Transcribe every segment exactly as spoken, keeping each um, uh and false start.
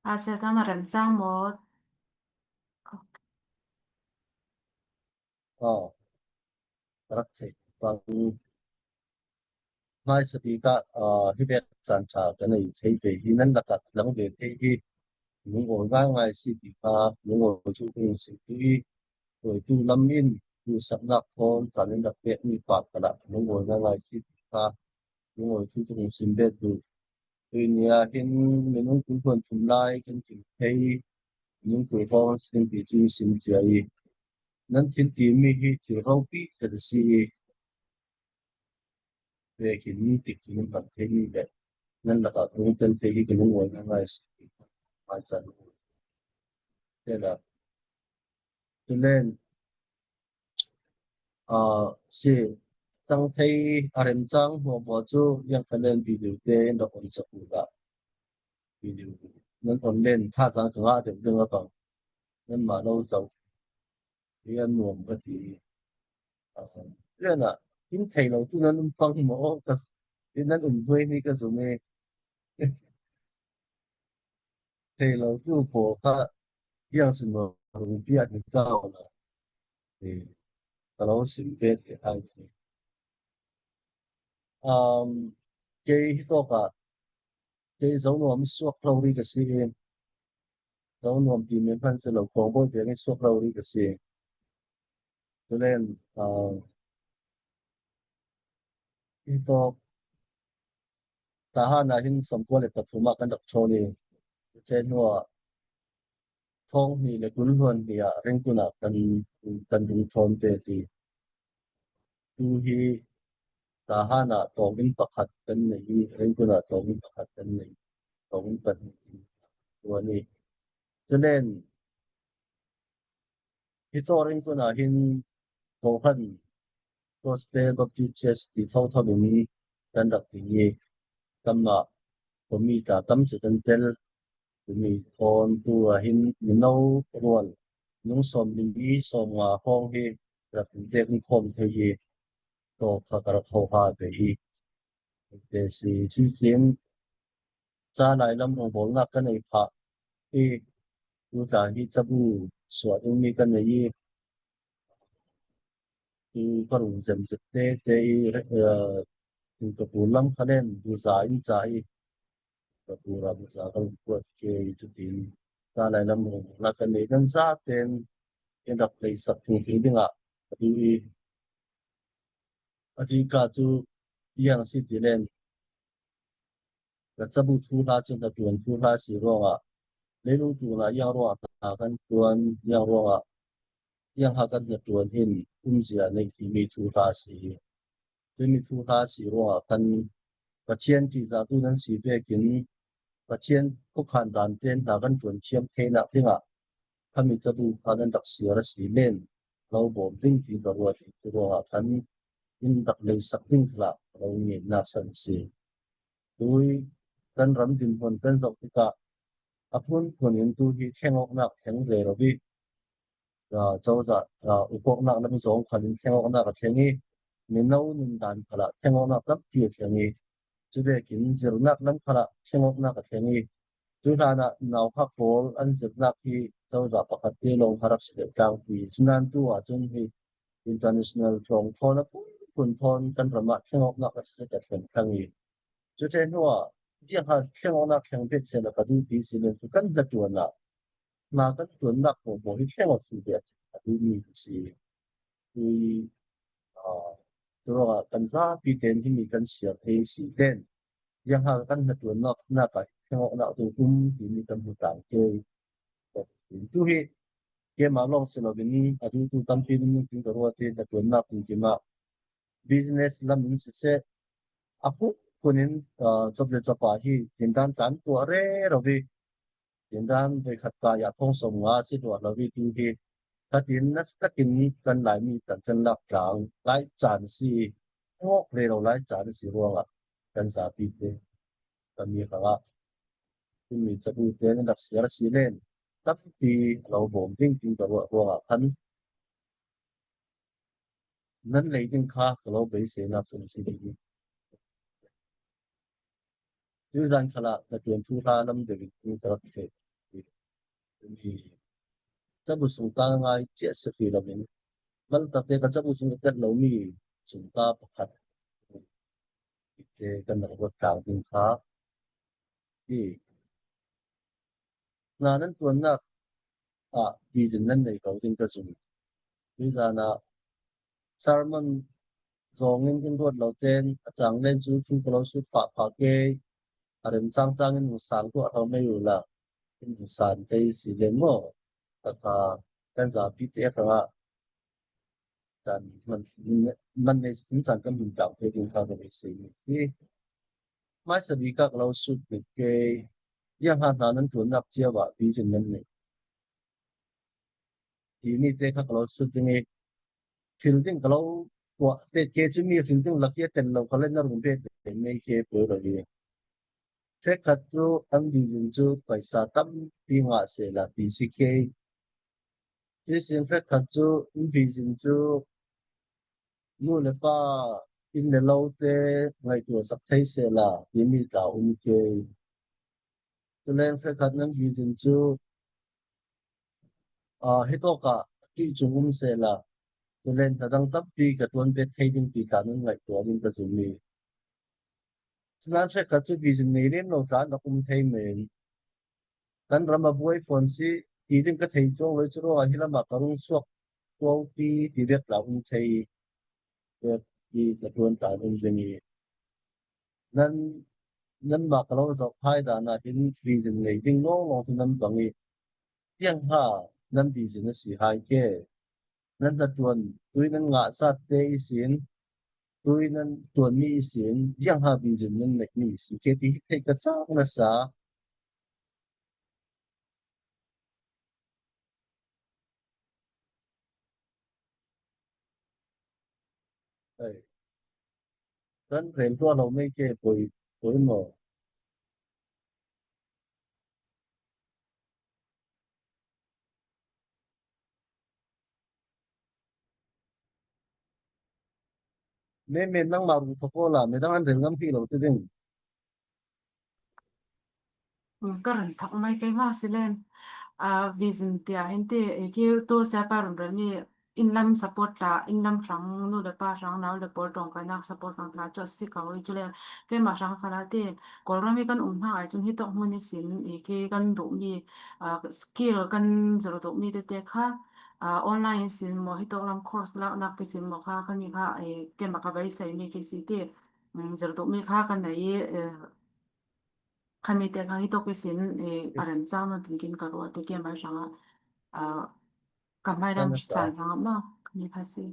Pastor, tang na remchang maw? Aw, ka rak thei pah. Hmaisa bik ah, aa, hih vek caan ṭha ka nei thei ve hi, nan lakah lang ve thei hi. Lungawi ngaingai si ti kha, lungawi thu ka hung sim tu hi. Awitu lam in duhsaknak thawn caan in rak pekmi pa khalah lungawi ngaingai si ti kha, lungawi thu ka hung sim ve tu. Tuini ah hin minung kul hluan thum lai kan kim thei, minung kul hrawng an si ding ti cu sim cia i, nan thil timi hi thil ropi khat a si i, vekin tikcu nan hman theimi le nan lakah kong tel thei hi ka lungawi ngaingai a si. Hmaisa. Te la, tulen, aa, si, cang thei a remcang hmuahhmuah cu ziang kha len video te in rak on sak u dah. Video nan on len thazaang ka ngah deuh ding a bang. Nanmah lo zoh hi a nuam ka ti. Aa, lianah in thei lo tu nan um pang maw? Ka, in nan um hnuai ni ka zum i. Thei lo tu pawl kha ziang si maw, rung piak ni ka au lo. Ka lo sim ve ti hai. Um, kei hi tawk ah, kei Zonuam i suak rori ka si i, Zonuam timi hman si lo, Kawngbawi veng i suak rori ka si. Tulen, aa, hi tawk, Tahan ah hin sawmkua le pathum ah kan rak ṭhawn i, cucu hnuah thawng hnih le kul hluan hnih ah Ringkun ah kan, kan rung ṭhawn te ti. Tu hi Tahan ah tawng inn pakhat kan nei i, Ringkun ah tawng inn pakhat kan nei, tawng inn pahnih tuan i. Tulen, hi tawng Ringkun ah hin Kohhran Gospel Baptist Church ti thotho in kan rak ding i, kanmah khuami tla tam si kan tel. Tumi thawn tu ah hin mino rual nung sawmli sawmnga hrawng hi rak in tek in khawm thei hi tawk kha ka rak hoha ve i. Te si cucin ca lai lam rawngbawlnak ka nei phah i, tu tla hi cabu suah dingmi ka nei i, tu ka rung zem zet te te i, eh, tu ka pu lam kha len buza in ca i, ka pu ra buza ka rung kuat ke i, cutin ca lai lam rawngbawlnak ka nei kan za ten in rak lei sak thung thung dingah ka duh i, a dika cu ziang si ti len, ka cabu thuhla cu hnaṭuan thuhla si ruangah, leilung tlunah ziang ruangah hna kan ṭuan, ziang ruangah, ziang ha kan hnaṭuan hin umzia nei timi thuhla si hi. Timi thuhla si ruangah khan Pathian ṭihzahtu nan si vekin Pathian khukhan dan tein hna kan ṭuan thiam theinak dingah khami cabu kha nan rak siar a si len lo bawm ding ti ka ruat i, cu ruangah khan in rak lei sak ding khalah lo ngeihnak san a si. Tui kan ram dinhmun kan zoh tikah a phunphun in tu hi thlengawknak thleng rero i, aa, cozah, aa, ukawknak lam zawng khal in thlengawknak a thleng i, mino nundan khalah thlengawknak tampi a thleng i, cuvekin zirnak lam khalah thlengawknak a thleng i, tu hlanah nauhak pawl an zirnak hi cozah pakhat te lawng kha rak si deuh tlangpi. Sinain tu ahcun hi international tlawng thawn a phunphun thawn kan ram ah thlengawknak a si a thleng thlang i, cuti hnuah ziangha thlengawknak thleng bet sehla ka duhpi si len cu kan hnaṭuan ah hna kan ṭuannak hmuahhmuah hi thleng awk tu tiah a duhmi a si. Tui, aa, curuangah kan zapi tein himi kan siar thei si len, ziangha kan hnaṭuannak, nak ah thleng awknak tu um timi kan hmu tlang ke. Tu hi keimah lawng si loin a duhtu tampi nungin ka ruat i, hnaṭuannak tung kim ah business lam in siseh, a phunphun in, aa, cop le cop ah hi tindan tlan tuah rero i, tindan voikhat kai ah thawng sawmnga a si tuah lo i, tu hi khatin nasa takin kan Laimi tan kan lak tlang lai caan a si i, ngawk rero lai caan a si ruangah kan zapi te, kan mi hrangah timi cabu te nan rak siar a si len tampi a lo bawm ding ti ka ruah ruangah khan nan lei ding kha ka lo beiseinak cun a si ding. Tuzan khalah hnaṭuan thuhla lam deuh in ka rak thei. cabu sungta ngai ciah si hrih lo in, mal takte ka cabu sung ka tet lo mi sungta pakhat te kan rak ruat tlang ding kha hi. Hna nan ṭuannak ah vision nan nei ko ding ka zum. Hi zan ah sermon zawng in in ruat lo tein a cang len cu thu ka lo sut phah phah ke, a rem cang cang in hung sang tuah hrawm mei uhla, in hung san te si len maw? Kha kan zapi te hrangah kan man, man nei in cang kan hmun tlang te ding kha ka beisei mi hi. Hmaisa bik ah ka lo sut bik ke, ziang ha hna nan ṭuannak cio ah vision nan nei timi te kha ka lo sut ding i, hril ding ka lo tuah pet ke cu mi hril ding lak hi a tel lo kha le na rung pet pet mei ke poi lo hi. Hrekkhat cu an vision cu paisa tampi ngah sehla ti si ke. Cuihsin hrekkhat cu an vision cu nu le pa, inn le lo te ngaihtuah sak thei sehla timi tla um ke. Culen hrekkhat nan vision cu, aa, hitawk ah ṭih cung um sehla, culen thadang tampi ka ṭuan pet thei ding ti tla nan ngaihtuah ding ka zummi. Sinan hrekkhat cu vision nei lem lo tla an rak um thei men. Kan ram a buai fawn si ti ding ka thei cuang lo cu ruangah hi lamah ka rung suak tuaupi ti vek tla um thei vek ti ka ṭuan tla an um ding i, nan, nanmah ka lo zoh hai dan ah hin vision ngei ding lawnglawng cu nan bang i, tiang ha nan vision a si hai ke. Nan hnaṭuan tui nan ngah zat te ihsin, tui nan ṭuanmi ihsin, ziang ha vision nan neihmi si ke ti hi theih ka cak nasa. Kan rel tuah lo mei ke poi, poi maw? Me, me nangmah rung thawk awla, midang an rel ngam hrih lo ti ding. Um, ka run thak mai kei ma si len. Ah, vision tia hin ti, eh, ki tu siapa run rel mi in lam support la, in lam hrang, nu le pa hrang, nau le pawl ṭawngkainak support hrang la cu a si ko i cu le, keimah hrang kha la ti, Kawlram i kan um hna ai cun hitawk hmun i sin, i ki kan duh mi, ah, skill kan zir duh mi tete kha, ah, online i sin maw, hitawk lam course laknak ki sin maw kha, kan mi kha, eh, keimah ka beisei mi ki si ti, um, zir duh mi kha kan nei i, eh, khami te kha hitawk ihsin, eh, a remcang nan tinkin ka ruah te keimah hrangah, ah, ka hmai ram caan hrangah maw khami kha si.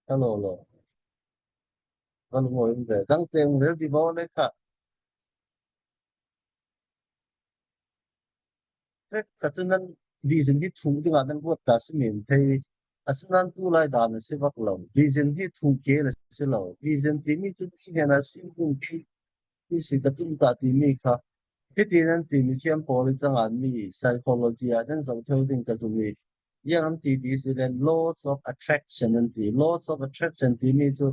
Hello, lo. Kan lungawi um ve. Dang te um rel vivo le kha. Hrekkhat cu nan vision hi thuk dingah nan ruat ta si men thei. Asinan tu lai dan a si vak lo. Vision hi thuk ke a si lo. Vision timi cu mi hnenah si hmun ke, mi si ka tumtah timi kha. Hiti nan timi thiam pawl i cang an mi psychology ah nan zoh theu ding ka zumi. Ziang an ti ti si len laws of attraction an ti. Laws of attraction timi cu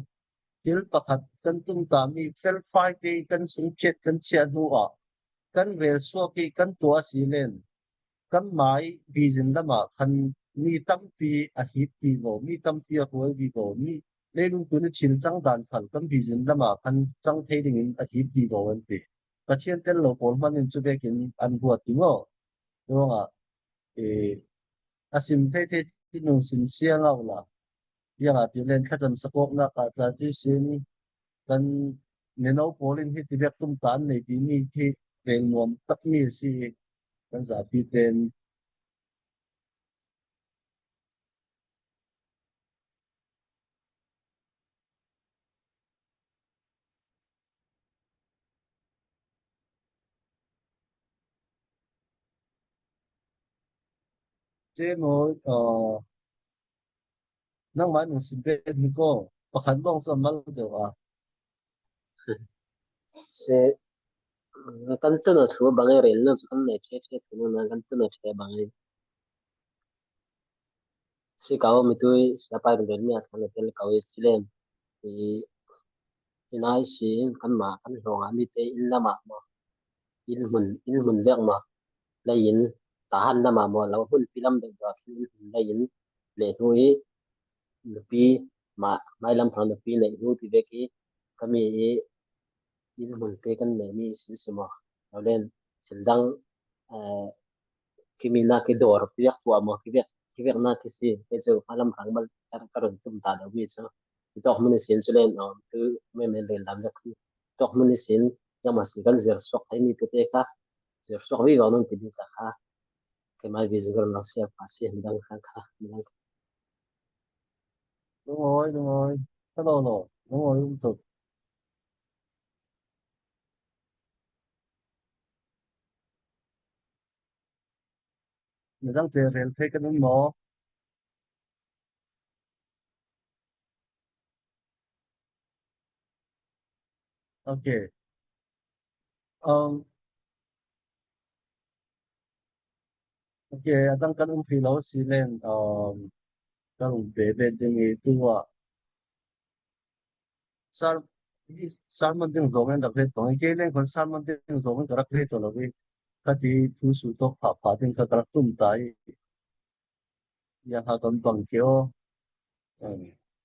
thil pakhat kan tumtahmi felfai te kan sungkhiat kan chiah hnu ah kan rel suak i kan tuah a si len kan mai vision lamah khan mi tampi a hip vivo, mi tampi a hruai vivo, mi leilung tuni thil cang dan khal kan vision lamah khan cang thei dingin a hip vivo an ti. Pathian tel lo pawl hman in cu vekin an ruat ding aw. Ruangah, eh, a sim thei thei ti nung sim sia ngau la. Ziangahtile thlacam sakawknak ah tla ti sin kan mino pawl in hiti vek tumtah an nei timi hi rel nuam takmi a si i kan zapi ten Cemaw, uh, nangmah nung sim bet ni ko pakhat bawng cu a mal deuh a. Si, kan tun a thu bang i rel na cu kan nei ṭhe ṭhe si na kan tun a ṭhe bang i. Si kau mi tui si a pai kan rel mi a kan tel kau i si len. I, i nai si kan ma kan hlawng a mi te in lamah ma. In hmun, in hmun dek ma. Lei in Tahan lamah maw lo, hun pi lam deuh deuh ah khin in hun lei in, nehnu i nupi, mah, mailam hrang nupi nehnu ti vek i, ka mi i, in hun te kan neh mi i sin si maw. Lo len, thil dang, eh, kimina kidor, kivek tuah maw, kivek, kivekna kisi, kei cu mailam hrang mal, ka, ka run tum ta deuh mi cu. Tawk hmun ihsin cu len, um, tu, me, me, len dam deuh khi. Tawk hmun ihsin, yang mah si kan zir suak thei mi pute kha, zir suak vivo nan ti mi kha, keimai vision kan lang siapa si, midang kha kha, midang kha. Lungawi, lungawi. Hello, hello. Lungawi um tuk. Midang te rel thei kan um maw? Okay. Um, okay, a dang kan um hrih lo si len, um, kan um ve ve ding i tu ah. Sar-, sermon ding zong in rak ret bang i, kei len khon sermon ding zong in ka rak ret lo i, ka ti thu su tawk phah phah ding kha ka rak tum ta i. Yang ha kan bang kio.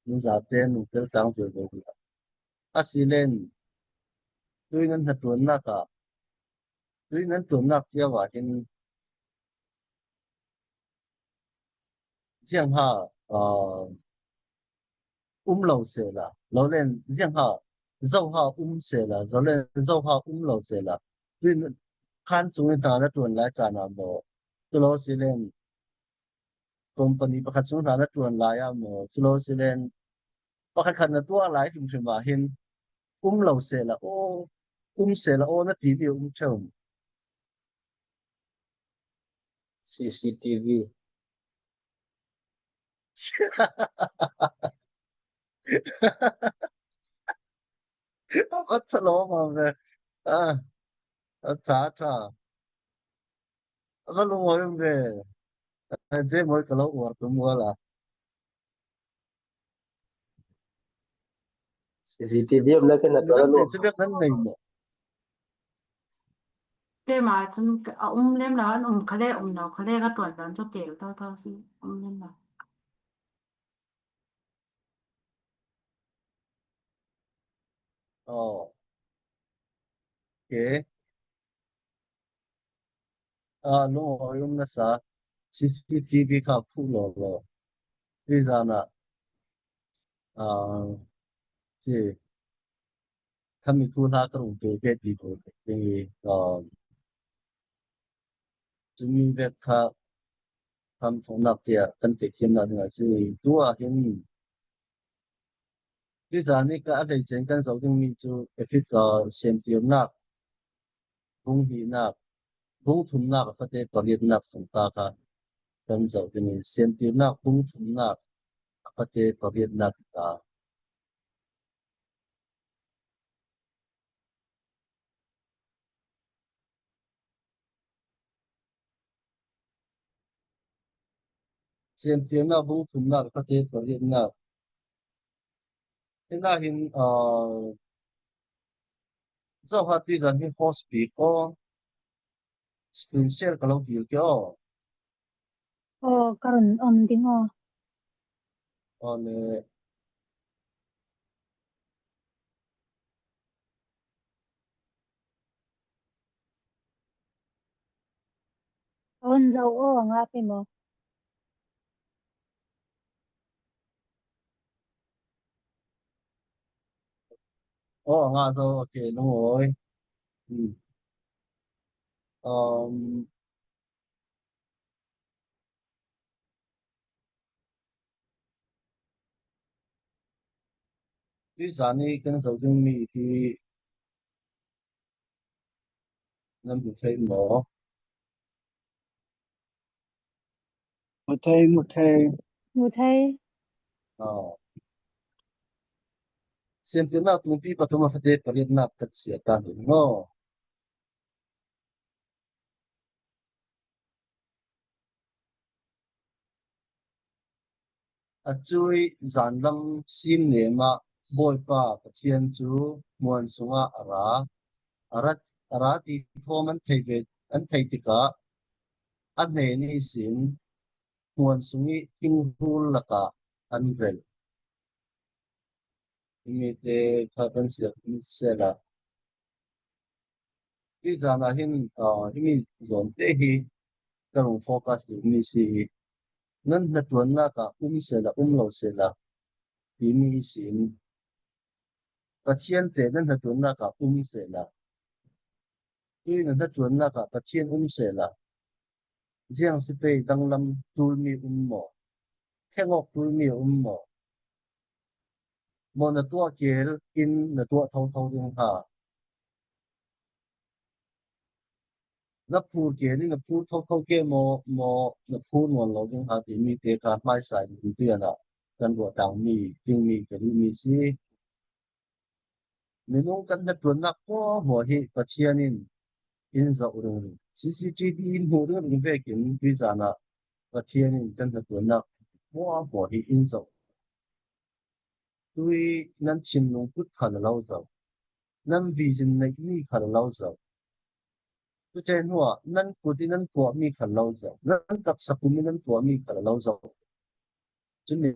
Min zate nung tel tang zel zel. A si len, tui nan hna tuannak ah, tui nan tuannak cia ah hin, ziang ha, ah, um lo sehla, lo len ziang ha, zo ha um sehla, zo len zo ha um lo sehla, tui nan khan sung in hna na tuan lai caan ah maw, tu lo si len, company pakhat chung hna na tuan lai ah maw, cu lo si len pakhat khat na tuah lai hrimhrim ah hin um lo sehla aw, um sehla aw na ti mi um ṭheu. C C T V. A ṭha lo ma ve. A, a ṭha, a ṭha. A va lungawi um ve. A, J Mawi ka lo uar tum ual a. C C T V um le khin a tuan a nuam. Cibek nan nei maw? Keimah cun a um lem lo, an um kha le um lo kha le ka tuan dan cu tel tho tho si. Um lem lo. Oh. Okay. Ah, lungawi um nasa, C C T V kha phuh law law. Tui zan ah, ah, si, khami thu hla ka rung pe ve ti ko ding i, ah, cumi vek kha, khamthawhnak tiah kan tehthiamnak dingah si. Tu ah hin, tui zan i ka a hleice in kan zoh dingmi cu Efesa, ah, Siamtirnak, bung hnihnak, bung thumnak a fate pariatnak sung ta kha kan zoh ding i, Siamtirnak, bung thumnak a fate pariatnak ta. Siamtirnak, bung thumnak a fate pariatnak. Hinah hin, ah, zoh ha ti zan hi host pi ko. Screen share ka lo dil ke aw. Aw, ka run on ding aw. Aw le. On zo aw, a ngah pei maw? Aw, a ngah zo, okay, lungawi. Hmm. Um, tui zan i kan zoh dingmi hi nan hmu thei maw? Hmu thei, hmu thei. Hmu thei. Aw. Siamtirnak tumpi pathum a fate pariatnak kan siat ta hin maw? A cuih zanlam sim nem ah Bawipa Pathian cu hmuan sungah a ra. A ra, a ra ti thawm an thei ve, an thei tikah a hnen ihsin hmuan sung i thinghul lakah an rel. Himite kha kan siam sela. Hi zana hin, ah, himi zawnte hi ka rung focus duh mi si hi. Nan hnaṭuannak ah um sela, um lo sela, timi ihsin Pathian te nan hnaṭuannak ah um sela. Tui nan hnaṭuannak ah Pathian um sela. Ziang si pei danglam ṭulmi um maw? Khengawk ṭulmi um maw? Maw na tuah kel in na tuah thotho ding ha. Na phur kel in na phur thotho ke maw, maw na phur nawn lo ding ha timi te kha hmaisa in tui anah kan ruah tang mi, ting mi, ka duh mi si. Minung kan hnaṭuannak hmuahhmuah hi Pathian in in zoh ringring. C C T V in hmuh ringring vekin tui zana Pathian in kan hnaṭuannak hmuahhmuah hi in zoh. Tui nan thinlung kut kha la lo zoh. Nan vision neih mi kha la lo zoh. Tuce hnuah nan kut i nan tuah mi kha la lo zoh. Nan taksa pum i nan tuah mi kha la lo zoh. Cumi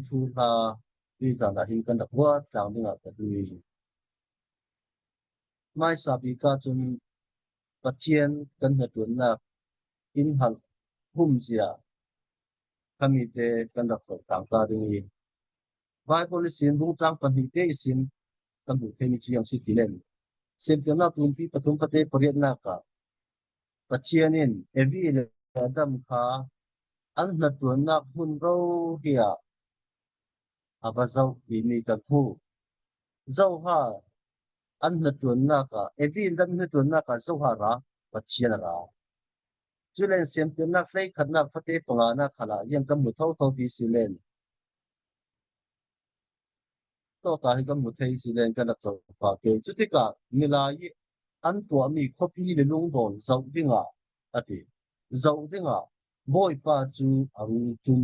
thu hla tui zana hin kan rak ruat tlang dingah ka duh. Hmaisa bik ah cun Pathian kan hnaṭuannak in halh humzia khami te kan rak zoh tlang ta ding i, Bible ihsin bungcang pahnih te ihsin kan hmuh theimi cu ziang si ti len, Siamfiangnak tumpi pathum fate pariatnak ah Pathian in Evi le Adam kha an hnaṭuannak hmun rori ah a va zoh timi kan hmuh. Zoha an hnaṭuannak ah, Evi le Adam hnaṭuannak ah zoha ra, Pathian a ra. Culen Siamfiangnak hleikhatnak fate panganak khalah ziang kan hmu thotho ti si len, tawta hi kan hmu thei si len kan rak zoh pah ke. Cutikah milai i an tuahmi khuapi le lungdawn zoh dingah a ti. Zoh dingah Bawipa cu a rung ṭum.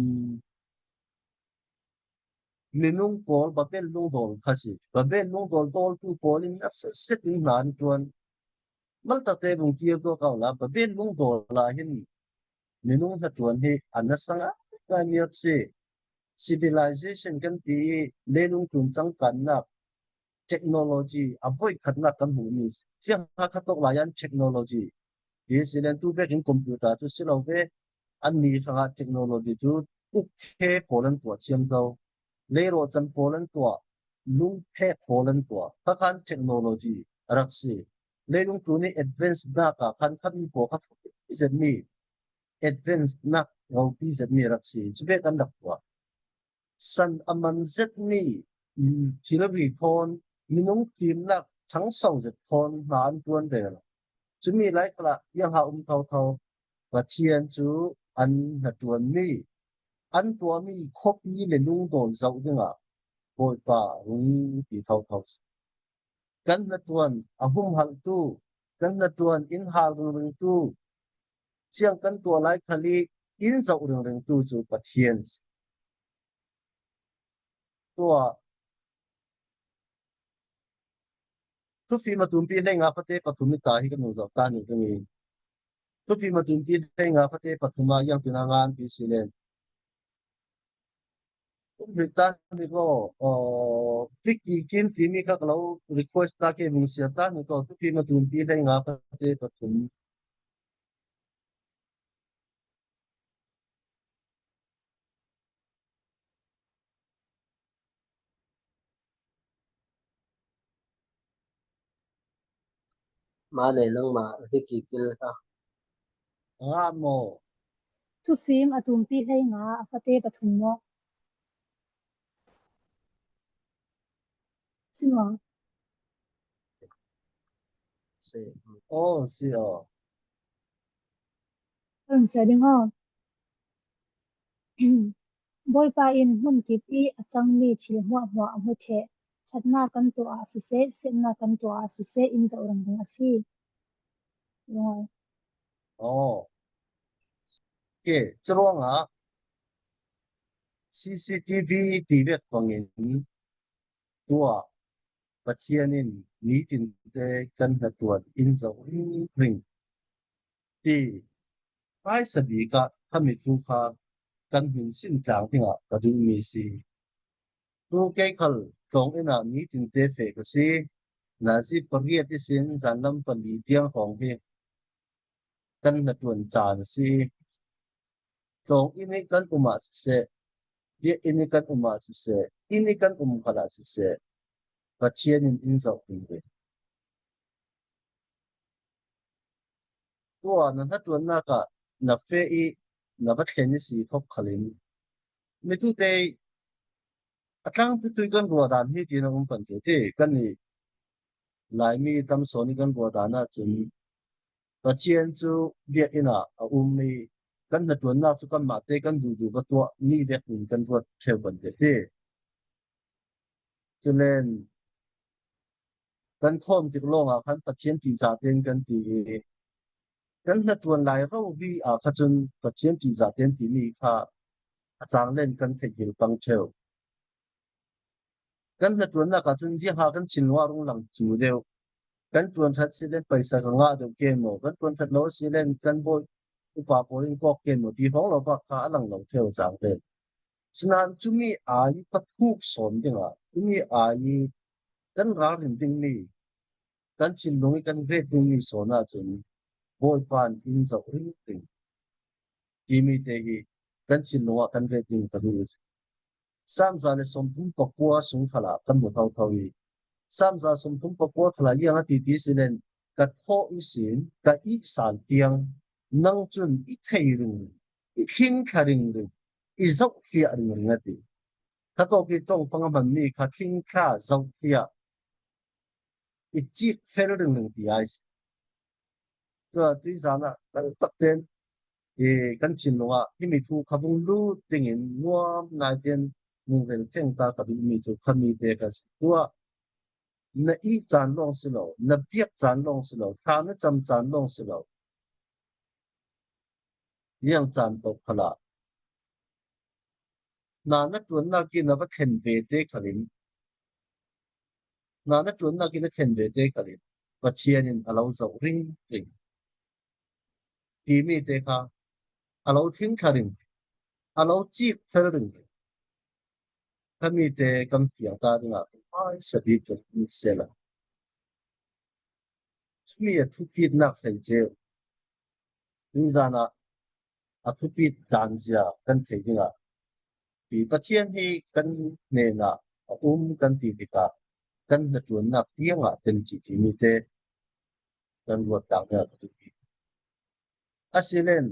Minung pawl Babel lungdawn kha si. Babel lungdawn dawltu pawl in a setset in hna an ṭuan. Maltakte bung kir tuah ko la, Babel lungdawn ah hin minung hnaṭuan hi a nasa ngaingai mi a si. Civilization kan ti i leilung tlun cangkannak, technology a voikhatnak kan hmuhmi si. Fiang kha kha tawk lai an technology ti si len tu vekin computer cu si lo ve. Anni hrangah technology cu ukkhe pawl an tuah thiam zo. Leirawhcam pawl an tuah, lungphek pawl an tuah. Kha khan technology a rak si. Leilung tlun i advance nak ah khan khami pawl kha thupi zetmi, advance nak ropi zetmi a rak si. Cu ve kan rak tuah. San a man zetmi, mm, thilri thawn, minung fimnak ṭhangso zet thawn hna an ṭuan rero. Cumi lai khalah ziangha um thotho, Pathian cu an hnaṭuanmi, an tuahmi khuapi le lungdawn zoh dingah Bawipa rung ti thotho si. Kan hnaṭuan a humhaltu, kan hnaṭuan in hal ringringtu, ziang kan tuah lai khal i in zoh ringringtu cu Pathian si. Tuah Thufim a tumpi hleinga fate pathum i ta hi kan hung zoh ta ning ding i, Thufim a tumpi hleinga fate pathum ah ziangtin a ngan ti si len, um hrik ta ni ko, aw, Vicky Kim timi kha ka lo request ta ke, vung siar ta ni ko, Thufim a tumpi hleinga fate pathum. Mah le nangmah Vicky Kim kha. Ngah maw? Thufim a tumpi hleinga a fate pathum maw? Si maw? Si. Aw, si aw. Kan sia ding aw. Bawipa in hmun kip i a cangmi thil hmuahhmuah a hmu ṭheh. Ṭhatnak kan tuah ah siseh, siatnak kan tuah ah siseh, in zoh ringring a si. Lungawi. Aw. Ke, curuangah C C T V ti vek bangin tuah Pathian in nitin te kan hnaṭuan in zoh ringring. ti hmaisa bik ah kha mi thu kha kan hminsin tlang dingah ka duhmi a si. Tu kei khal tlawng inn ah nitinte feh ka si. Nazi pariat ihsin zanlam pali tiang hrawng hi kan hnaṭuan caan a si. Tlawng inn ih kan um ah siseh, biakinn ih kan um ah siseh, inn ih kan um khal ah siseh, Pathian in in zoh ringring. Tua na hnaṭuannak ah na feh ih na va thlen i si thawk khalin mi tute ih a tlangpi tu ih kan ruah dan hi tiin a um pan kei ti. Kannih Laimi tam sawn ih kan ruah dan ahcun Pathian cu biakinn ah a um ih kan hnaṭuannak cu kanmahte kan duhduh va tuah mi vekin kan ruat ṭheu kan ti ti. Culen kan khawm tik lawngah khan Pathian ṭihzah tein kan ti ih kan hnaṭuan lai rori ah kha cun Pathian ṭihzah tein timi kha a cang len kan theih gil pang ṭheu. Kan hnaṭuannak ah cun ziangha kan thinlung ah rung lang cu deuh. Kan ṭuan hrat si len paisa ka ngah deuh ken maw, kan ṭuan hrat lo si len kan bawi upa pawl in kawk ken maw ti hrawng lo bak kha a lang lo ṭheu cang len. Sinain cumi ai ih ka thuk sawn dingah, cumi ai ih kan ralrin dingmi, kan thinlung ih kan ret dingmi sawn ahcun Bawipa in in zoh ringring timi te hi kan thinlung ah kan ret ding ka duh. Saam za le sawmthum pakua sung khalah kan hmu thotho ih, Saam za sawmthum pakua khalah ziang a ti ti si len, ka thawh ihsin ka ihsal tiang nang cun i thei ringring, i thlingthla ringring, i zohthliah ringring a ti. Khatawk ih tlawngfang a hmanmi kha thlingthla zohthliah i cik fel ringring ti ai si. Tua tuizan ah kan takten i kan thinlung ah himi thu kha vung lut dingin nuam naitein vung rel feng ta ka duhmi cu khami te kha si. Tua na ih caan lawng si lo, na biak caan lawng si lo, thla na cam caan lawng si lo. Ziang caan paoh khalah na na ṭuannak ih na va thlen vete khalin, na na ṭuannak ih na thlen vete khalin Pathian in a lo zoh ringring timi te kha a lo thlingthla ringring, a lo cik fel ringring. Khami te kan fiang ta dingah hmaisa bik kan um sehla, cumi a thupitnak hlei ceu tuizan ah a thupit danzia kan theih dingah Pathian hi kan hnenah a um kan ti tikah kan hnaṭuannak tiangah ten cih timi te kan ruat dang dingah ka duhmi. Asilen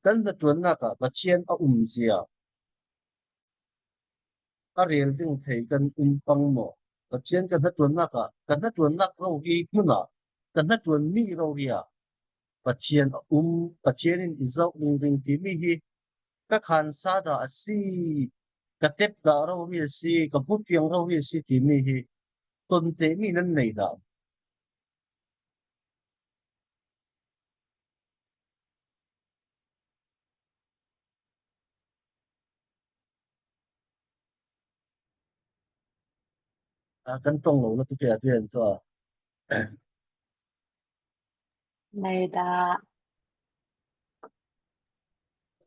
kan hnaṭuannak ah Pathian a umzia a rel ding thei kan um pang maw? Pathian kan hnaṭuannak ah, kan hnaṭuannak rori hmun ah, kan hnaṭuanmi rori ah Pathian a um, Pathian in i zoh ringring timi hi ka khansa dah a si, ka tep dah rori a si, ka hmufiang rori a si timi hi ton tehmi nan nei dah? A kan ṭong lo na tu ke a tian cu a. Nei dah.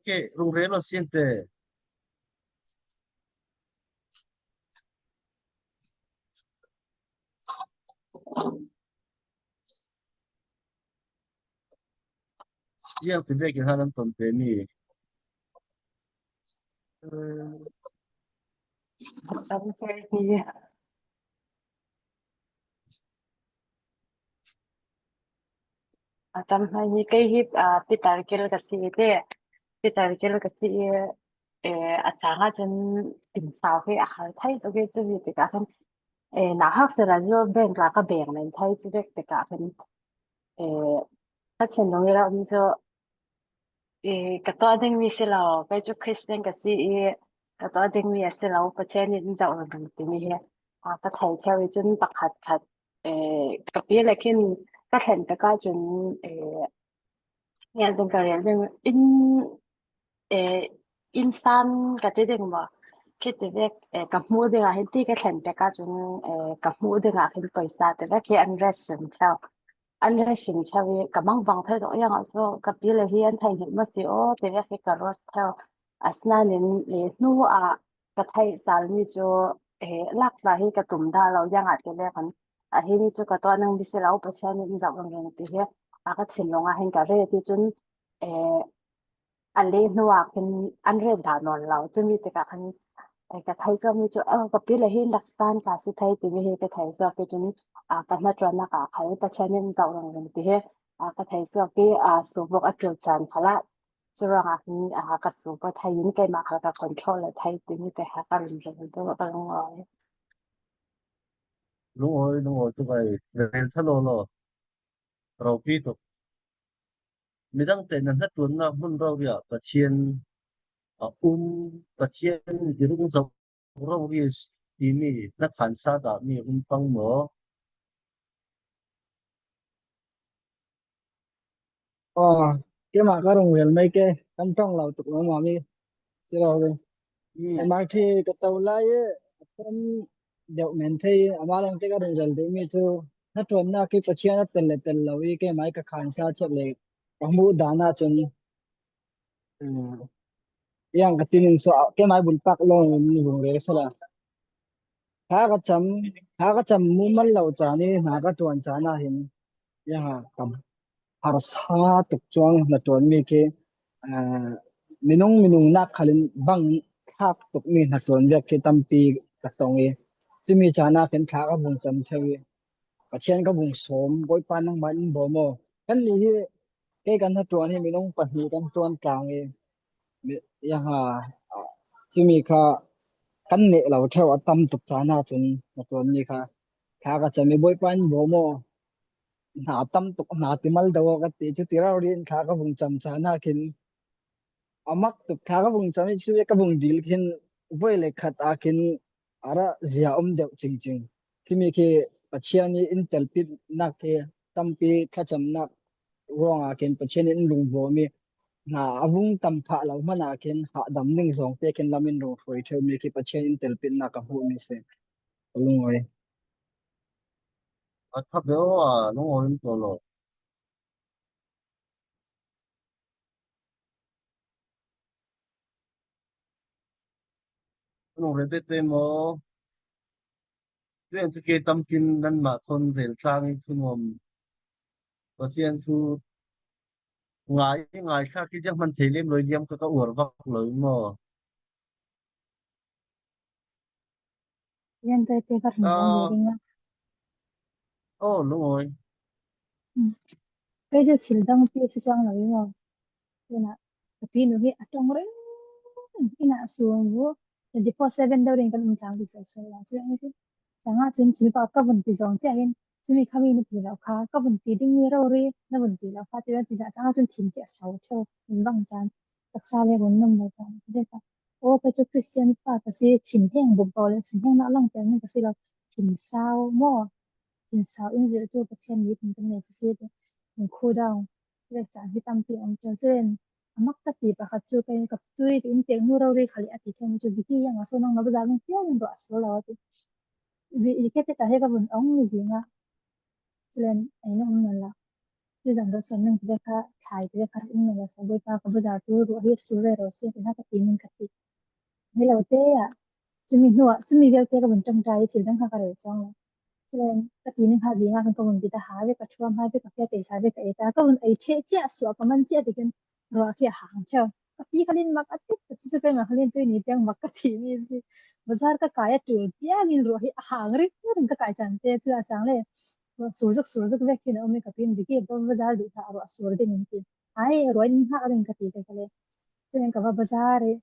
Okay, rung rel lo sin te. Ziang ti vekin han an ton te mi. Hmm. A tam hlei hi, a tam hlei hi kei hi, ah, Peter Kil ka si i ti. Peter Kil ka si i, eh, a cang ahcun timhsau hi a har thei tuk i cu hi tikah khan, eh, nauhak sila cu beng tla ka beng men thei cu vek tikah khan, eh, ka thinlung i rak um cu, i, ka tuah dingmi si lo, kei cu Christian ka si i, ka tuah dingmi a si lo, Pathian in in zoh ringring timi hi, aa, ka thei ṭheu i cun pakhat khat, ee, ka pi le khin ka thlen tikah cun, ee, ngial ding ka rel ding in, ee, innsang ka ti ding maw? Khiti vek, ee, ka hmuh dingah hin ti ka thlen tikah cun, ee, ka hmuh dingah hin pawisa ti vek hi an ration ṭheu. an rei hrim ṭheu i ka mangvang thei zawk iang ah chu ka pi le hi an thei hnih maw si aw ti vek hi ka ruat theu. Asinain le hnu ah ka theih sal mi chu eh, lak tla hi ka tum dah lo iang ah ti le kan a hi mi chu ka tuah nang mi si lo Pathian in zauh reng reng ti hi a ka thinlung ah hin ka rei ti chun eh, a le hnu ah khin an rei dah nawn lo chumi tikah khan eh, ka thei zawk mi chu oh, ka pi le hi laksan ka si thei ti mi hi ka thei zawk ti chun ah, ka hnaṭuanna ka khal Pathian in zauh reng reng ti hi ah, ka thei zawk ti ah, subuk a tul chan khalah Churuangah hin ah, ka suba thei in keimah kha ka control le thei timi te kha ka lungril deuh ka lungawi. Lungawi, lungawi tuk ai, rel tha lo lo. Ropi tuk. Midang te na hnaṭuanna hmun rori ah Pathian a um, Pathian i rung zo rori timi na khansa dah mi um pang maw? Aw, keimah ka rung rel mai ke, kan ṭawng lo tuk lo mami si lo ve. Keimah khi ka to lai e, a ṭawng deuh men thei, ama lang te ka rung rel deuh mi chu hnaṭuanna khi Pathian a tel le tel lo i keimah ka khansa chet le ka hmuh dan ah chun iang ka tinin so keimah bul pak lo ni bung re sala. Kha ka cham, kha ka cham mu man lo chan i hna ka ṭuan chan ah hin iang a kam harsa tuk chuang hnaṭuan mi khi minung minung nak khalin bang thlak tuk mi hnaṭuan vek khi tampi ka tong i chimi chan ah khin thla ka bung cham theu i Pathian ka bung sawm, Bawipa nangmah in bawm aw. Kan nih hi, kei kan hnaṭuan hi minung pahnih kan ṭuan tlang i, mi, iang a, a, chumi kha kan neh lo theu a tam tuk chan ah chun hnaṭuan mi kha thla ka cham i Bawipa in bawm aw. Hna tam tuk hna ti mal do aw ka ti chu ti rori in thla ka bung cham chan ah khin a mak tuk thla ka vung cham i chu ka vung dil khin voi le khat a khin a ra zia um deuh chingching. Khimi khi Pathian i in telpit nak khi tampi thlachamnak ruang a khin Pathian i in lungbawm i hna a vung tam phah lo hman a khin hahdam ning zawng te khin lam in rung hruai theu mi khi Pathian in telpitnak ka hmuh mi si. Ka lungawi. A tha beu a lungawi in tawh lo. Nung rel tete maw? Tuen chu ke tamkin nanmah thawn rel tlang i thu nuam. Pathian thu ngai, ngai thlak i ziang hman thei lem lo i liam ka ka uar vak lo i maw? Yan te te ka rin dong le ding a. Oh, lungawi. Kei je thil dang pi si chuang lo i maw? Ina, ka pi nu hi a tong reng. Ina a suang vu. Twenty four seven deuh ring kan um chang ti sa so la chu ang si. Changa chun thil pa ka vun ti zawng che hin. Chumi kha mi na ti lo kha. Ka vun ti ding mi rori. Na vun ti lo kha ti ti za changa chun thil ki a so theu. Min bang chan. Taksa le run nam lo chan. Ti de ka. O ka chu Christian pa ka si chim heng buk ko le chim heng na lang tel ni ka si lo. Chim sao mo. Chim sao in zir tu ka chen ni tin kan ne si si. Khu dang. Ti de chan hi tampi ang chu chen. A mak ka ti pakhat chu ka, ka tui ka inntek nu rori khali a ti thei mi chu Vicky iang a so nang na bazar ning piang in ruah sual lo a ti. Vicky te ka he ka vun ong mi zing a. Chulen ei na um nawn la. Chu zan ruah sual nang ti vek kha thlai ti vek kha um nawn la sa Bawipa ka bazar tu ruah hi a sual ve ro si ti na ka ti ning ka ti. Hi lo te a. Chumi hnuah, chumi vialte ka vun ṭawngṭai thil dang kha ka rel chuang lo. Chulen ka ti ning kha zingah khan ka vun ti ta ha ve ka thuam ha ve ka fia tei sa ve ka ei ta. Ka vun ei ṭheh chiah suah ka man chiah tikin ruah khi a hang ṭheu. Ka pi khalin mak a tik ka chu chu keimah khalin tui ni tiang mak ka ti mi si. Bazar ka kai a tul piangin ruah hi a hang ring ring ka kai chan te chu a chang le. Ruah sur zuk sur zuk vek khin a um i ka pi in Vicky bazar duh ta ruah sur ding in ti. Ai ruah in hak ding ka ti te ka le. Chulen ka va bazar i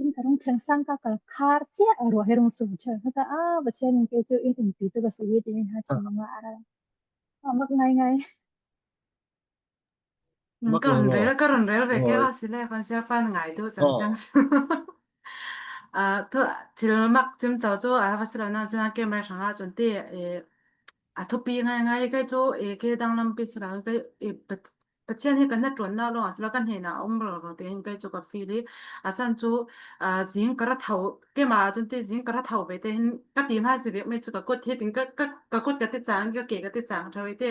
in ka rung thleng sang ka kal khar chiah a ruah hi rung sum ṭheu. Hata a Pathian in kei chu in umpi tu ka si hi ti min ha chim nga a ra. A mak ngai ngai. Ka run rel, ka run rel ve ke va si le kan sia pan ngai tu chang chang. A thu thil mak chim chau chu a va si lo na sina ke mai rang a chun ti e a thupi ngai ngai ke chu e ke dang lam pi si lo ke e Pathian hi ka hnaṭuanna lawng a si lo, ka hnenah a um ringring te hin kei cu ka feel i, a san cu, aa, zing ka ra tho, keimah cun ti zing ka ra tho ve te hin ka ti hmai si ve, mei cu ka kut hi tin ka, ka, ka kut ka ti cang, ka ke ka ti cang ṭheu i te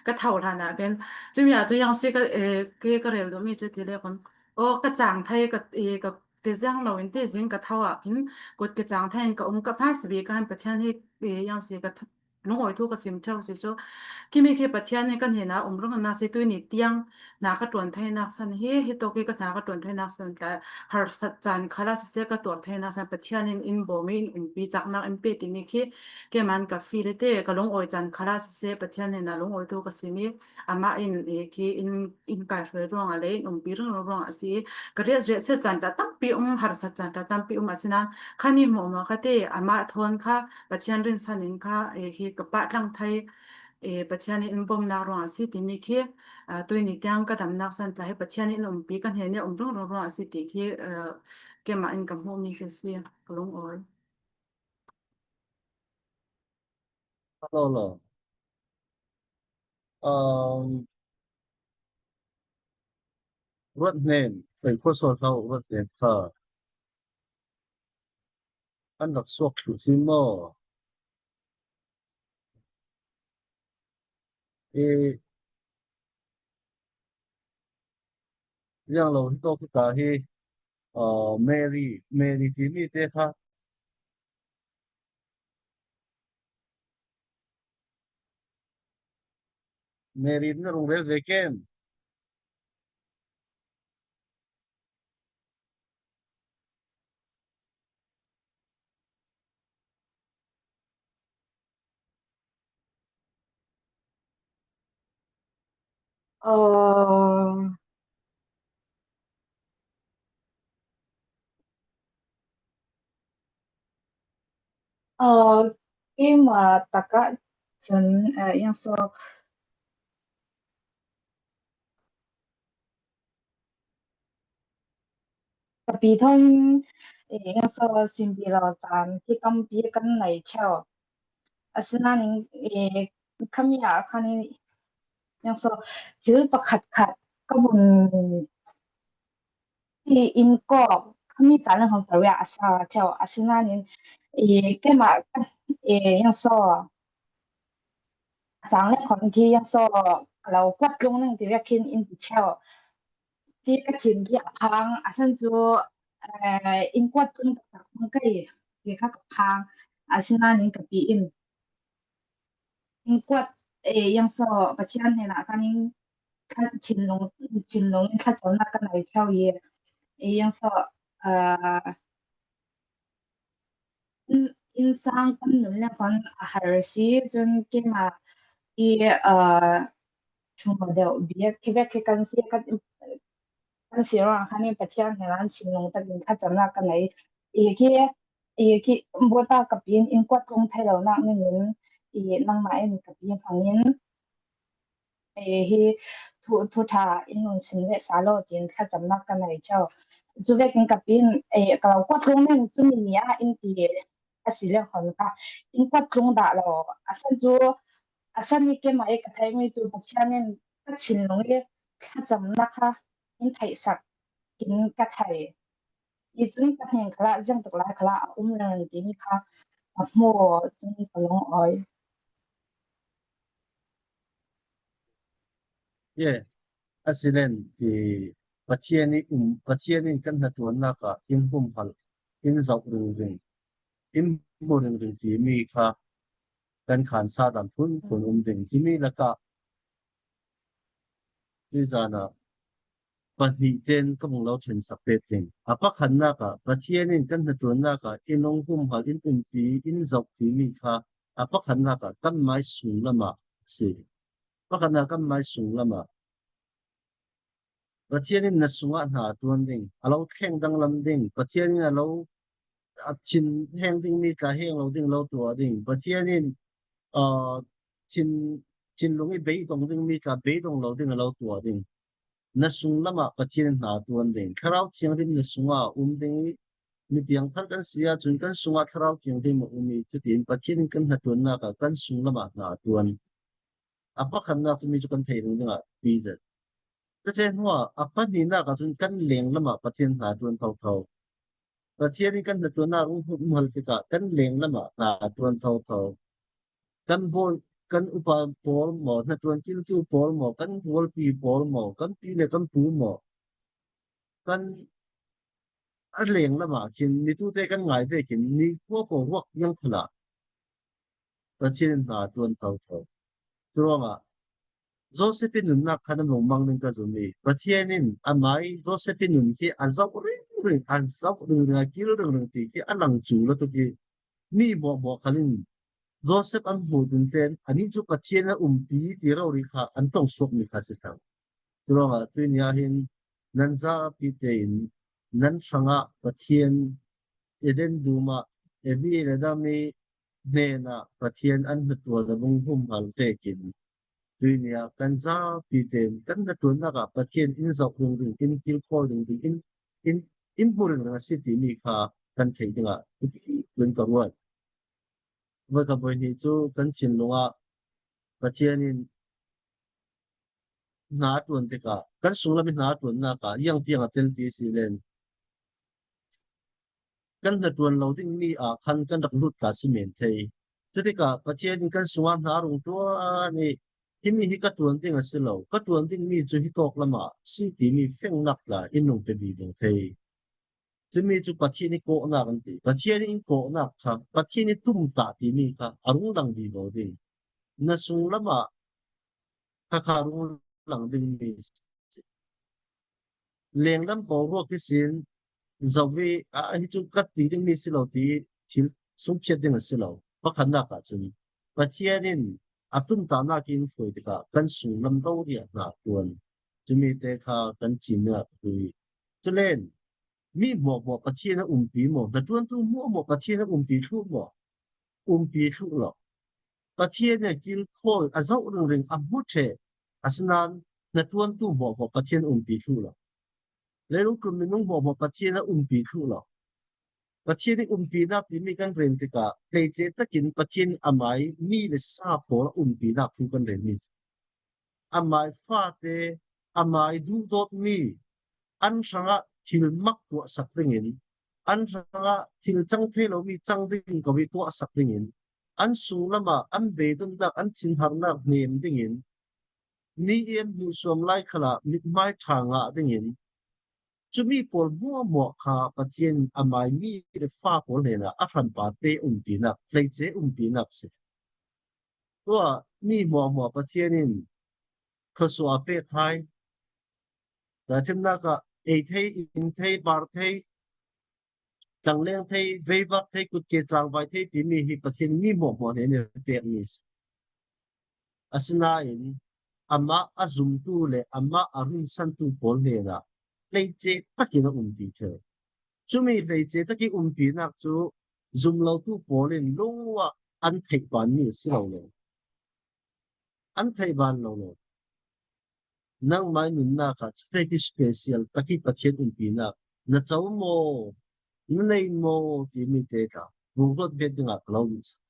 ka tho hlan ah khin. Cumi ah cu yang si ka, eh, ke ka rel duhmi cu ti le khun, aw, ka cang thei, ka, eh, ka ti ziang lo in ti zing ka tho ah khin kut ka cang thei in ka um ka hmai si ve, ka han Pathian hi, eh, yang si ka th-, lungawi thu ka sim ṭheu si cu, kimi khi Pathian nih ka hnenah um ringring a si, tuini tiang hna ka ṭuan theinak san hi, hi tawk hi ka hna ka ṭuan theinak san tla, harsat caan khal ah siseh, ka tuar theinak san Pathian in in bawm i in umpi caknak in pe timi khi keimah in ka feel i te, ka lungawi caan khal ah siseh, Pathian hnenah lungawi thu ka sim i, amah in, eh, khi in, in kai hruai ruangah le in umpi ringring ruangah a si i, ka riat riat set caan tla tampi um, harsat caan tla tampi um a si nain, khami hmuahhmuah kha te, amah thawn kha Pathian rinsan in kha, eh, hi ka pahtlang thei, eh, Pathian in in bawmnak ruang a si timi khi, ah, tuini tiang ka damnak san tla hi Pathian in umpi ka hnen i um ringring ruang a si ti khi, eh, keimah in ka hmuhmi khi a si, ka lungawi. Hello, hello. Um, Ruat hnen, hei, khua sual hlau, Ruat hnen kha an rak suak thlu si maw? E, ziang lo hi tawk hi ta hi, uh, Mary, Mary timi te kha. Mary na rung rel ve ken. Aw, aw, keimah takah cun, eh, yang so, ka pi thawn, eh, yang so, simpi lo caan khi tampi kan nei ṭheu. Asinain, eh, khami ah khan in, yang so, thil pakhat khat ka vun ti in kawk, khami caan le hong ka riah a sa ṭheu. Asinain, eh, keimah, eh, yang so, a cang le khon khi yang so, ka lo kuat lung ning ti riak khin in ti ṭheu. Khi ka thin khi a phang, a san cu, eh, in kuat tung taktak hmang kei ti kha ka phang, asinain ka pi in in kuat, eh, yang so, Pathian hnenah khan in kha thinlung, thinlung in thlacamnak ka nei ṭheu i, eh, yang so, eh, in, innsang kan nun le khan a har a si, cun keimah i, aa, ṭhuma deuh bik khi vek khi kan si, kan, kan si ruangah khan in Pathian hnenah thinlung takin thlacamnak ka nei. I khi, i khi Bawipa ka pi in in kuat lung thei lonak ningin i nangmah in ka pi hmangin, eh, hi thu, thu ṭha in nun sim leh sa law tiin thlacamnak ka nei ṭheu. Cu vekin ka pi in, eh, ka lo kuat lung ning cumi ni ah in ti a si le hon kha in kuat lung dah lo. A san cu, a san i keimah i ka theihmi cu Pathian in ka thinlung i thlacamnak kha in theihsak in ka thei. I cun ka hnen khalah ziangtik lai khalah a um lengmang timi kha ka hmu cun ka lungawi. Ye, a si len i Pathian i um, Pathian in kan hnaṭuannak ah in humhal, in zoh ringring, in hmu ringring timi kha kan khan sa dan phunphun um ding. Timi lakah tuizan ah pahnih tein ka vung lo ṭhensak pek ding. A pakhatnak ah Pathian in kan hnaṭuannak ah in hung humhal, in umpi, in zoh timi kha a pakhatnak ah kan mai sunglam ah a si. Pakhatnak kan mai sunglam ah Pathian in na sungah hna a ṭuan ding, a lo thleng danglam ding, Pathian in a lo a thin heng dingmi tla heng lo ding lo tuah ding, Pathian in, aa, thin, thinlung i beidong dingmi tla beidong lo ding a lo tuah ding. Na sunglam ah Pathian in hna a ṭuan ding. Thlarau Thianghlim na sungah a um ding i, mi piangthar kan si ahcun kan sungah Thlarau Thianghlim a um i, cutin Pathian in kan hnaṭuannak ah kan sunglam ah hna a ṭuan. A pakhatnak cu mi cu kan thei ding dingah pi zet. Cuti hnuah a pahnihnak ahcun kan lenglam ah Pathian hna ṭuan thotho. Pathian in kan hnaṭuannak um hal tikah kan lenglam ah hna ṭuan thotho. Kan bawi, kan upa pawl maw, hnaṭuan kiltu pawl maw, kan rualpi pawl maw, kan pi le kan pu maw, kan a lenglam ah khin, mitute kan ngai vekin, mi khua pawl ruak tiang khalah Pathian in hna ṭuan thotho. Curuangah Joseph i nunnak kha nan lungmang ding ka zum i, Pathian in amah i Joseph i nun khi a zoh ringring, a zoh ringring, a kil ringring ti khi a lang cu la tuk i, mi hmuahhmuah khal in Joseph an hmuh ding tein anih cu Pathian a umpi ti rori kha an ṭong suakmi kha si thlang. Curuangah tuini ah hin nan zapi tein nan hrangah Pathian Eden dum ah Evi le Adam i hnenah Pathian an hnaṭuan a vung humhal vekin tuini ah kan zapi tein kan hnaṭuannak ah Pathian in zoh ringring, in kilkhawi ringring, in, in, in hmu ringring a si timi kha kan theih dingah tun ka ruat. Voikhat voi hnih cu kan thinlung ah Pathian in hna a ṭuan tikah kan sunglam i hna a ṭuannak ah ziang tiang a tel ti si len kan hnaṭuan lo dingmi ah khan kan rak lut ta si men thei. Cutikah Pathian in kan sungah hna a rung ṭuan i, himi hi ka ṭuan ding a si lo, ka ṭuan dingmi cu hi tawk lamah si timi fengnak tla in nung pe vivo thei. Cumi cu Pathian i kawhnak an ti. Pathian i kawhnak kha, Pathian i tumtah timi kha a rung lang vivo ding. Na sunglam ah kha kha rung lang dingmi si. Lenglam pawl ruak ihsin zoh i, ah, hi cu ka ti dingmi si lo ti thil sungphiat ding a si lo. Pakhatnak ah cun Pathian in a tumtahnak in hruai tikah kan sunglam rori ah hna a ṭuan. Cumi te kha kan cin ah ṭuan. Culen mi hmuahhmuah Pathian a umpi maw? Hnaṭuantu hmuahhmuah Pathian a umpi thluh maw? Umpi thluh lo. Pathian a kilkhawi, a zoh ringring, a hmu ṭheh. Asinain hnaṭuantu hmuahhmuah Pathian a umpi thluh lo. Leilung ṭum minung hmuahhmuah Pathian a umpi thluh lo. Pathian i umpinak timi kan rel tikah hleice takin Pathian amai mi le sa pawl a umpinak thu kan relmi. Amai fate, amai duhdawtmi, an hrangah thil mak tuahsak dingin, an hrangah thil cang thei lomi cang ding ko i tuahsak dingin, an sunglam ah an beidonnak, an thinharnak hnem dingin, mi i an hmuhsuam lai khalah mithmai ṭha ngah dingin, cumi pawl hmuahhmuah kha Pathian amai mi le fa pawl hnenah a hrampa te umpinak, hleice umpinak si. Tuah mi hmuahhmuah Pathian in thluasuah a pek hai. Ṭhathnemnak ah ei thei, in thei, bar thei, tlangleng thei, veivak thei, kutke cangvai thei timi hi Pathian mi hmuahhmuah hnen in a pekmi si. Asinain amah a zumtu le amah a rinsantu pawl hnenah hleice takin a umpi ṭheu. Cumi hleice tak i umpinak cu zum lotu pawl in lungah an theih banmi a si lo lo. An theih ban lo lo. Nangmah i nunnak ah cuti hi special tak i Pathian umpinak na co maw, na nei maw timi te kha rungruat bet dingah ka lo duhsak.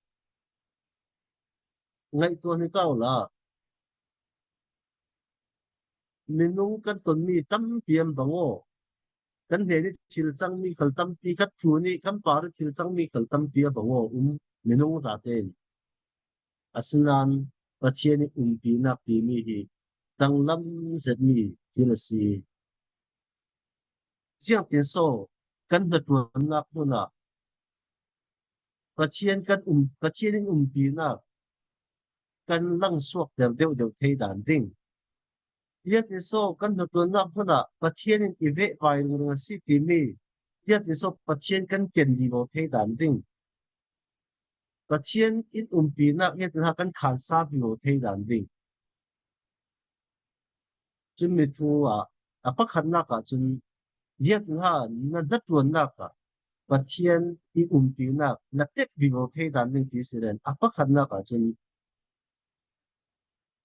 Ngaihtuah hnik u la, minung kan tonmi tampi an bang aw. Kan hnen i thil cangmi khal tampi, kan thlun i kan par i thil cangmi khal tampi a bang aw um minung zaten. Asinain Pathian i umpinak timi hi danglam zetmi thil a si. Ziangtin so kan hnaṭuannak hmun ah Pathian kan um, Pathian in umpinak kan langsuakter deuhdeuh thei dan ding. Ziangtin so kan hnaṭuannak hmun ah Pathian in i vehvai ringring a si timi, ziangtin so Pathian kan ken vivo thei dan ding. Pathian in umpinak ziangtin ha kan khansa vivo thei dan ding. Cumi thu ah a pakhatnak ah cun ziangtin ha na hnaṭuannak ah Pathian i umpinak na tek vivo thei dan ding ti si len a pakhatnak ah cun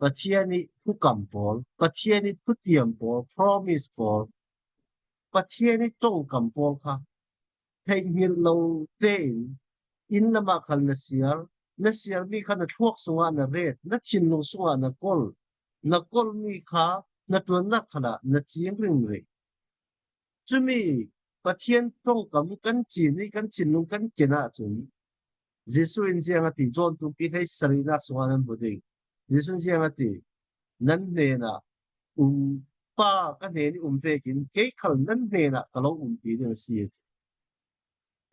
Pathian i thukam pawl, Pathian i thutiam pawl, promise pawl, Pathian i ṭongkam pawl kha theihngilh lo tein inn lamah khal na siar, na siarmi kha na thluak sungah na ret, na thinlung sungah na kol, na kolmi kha hnaṭuannak khalah na cing ringring. Cumi Pathian ṭongkam kan cin i kan thinlung kan ken ahcun Jesuh in ziang a ti, John tumpi hleisarihnak sungah nan hmu ding. Jesuh in ziang a ti, nan hnenah um, Pa ka hnen i um vekin kei khal nan hnenah ka lo umpi ding a si.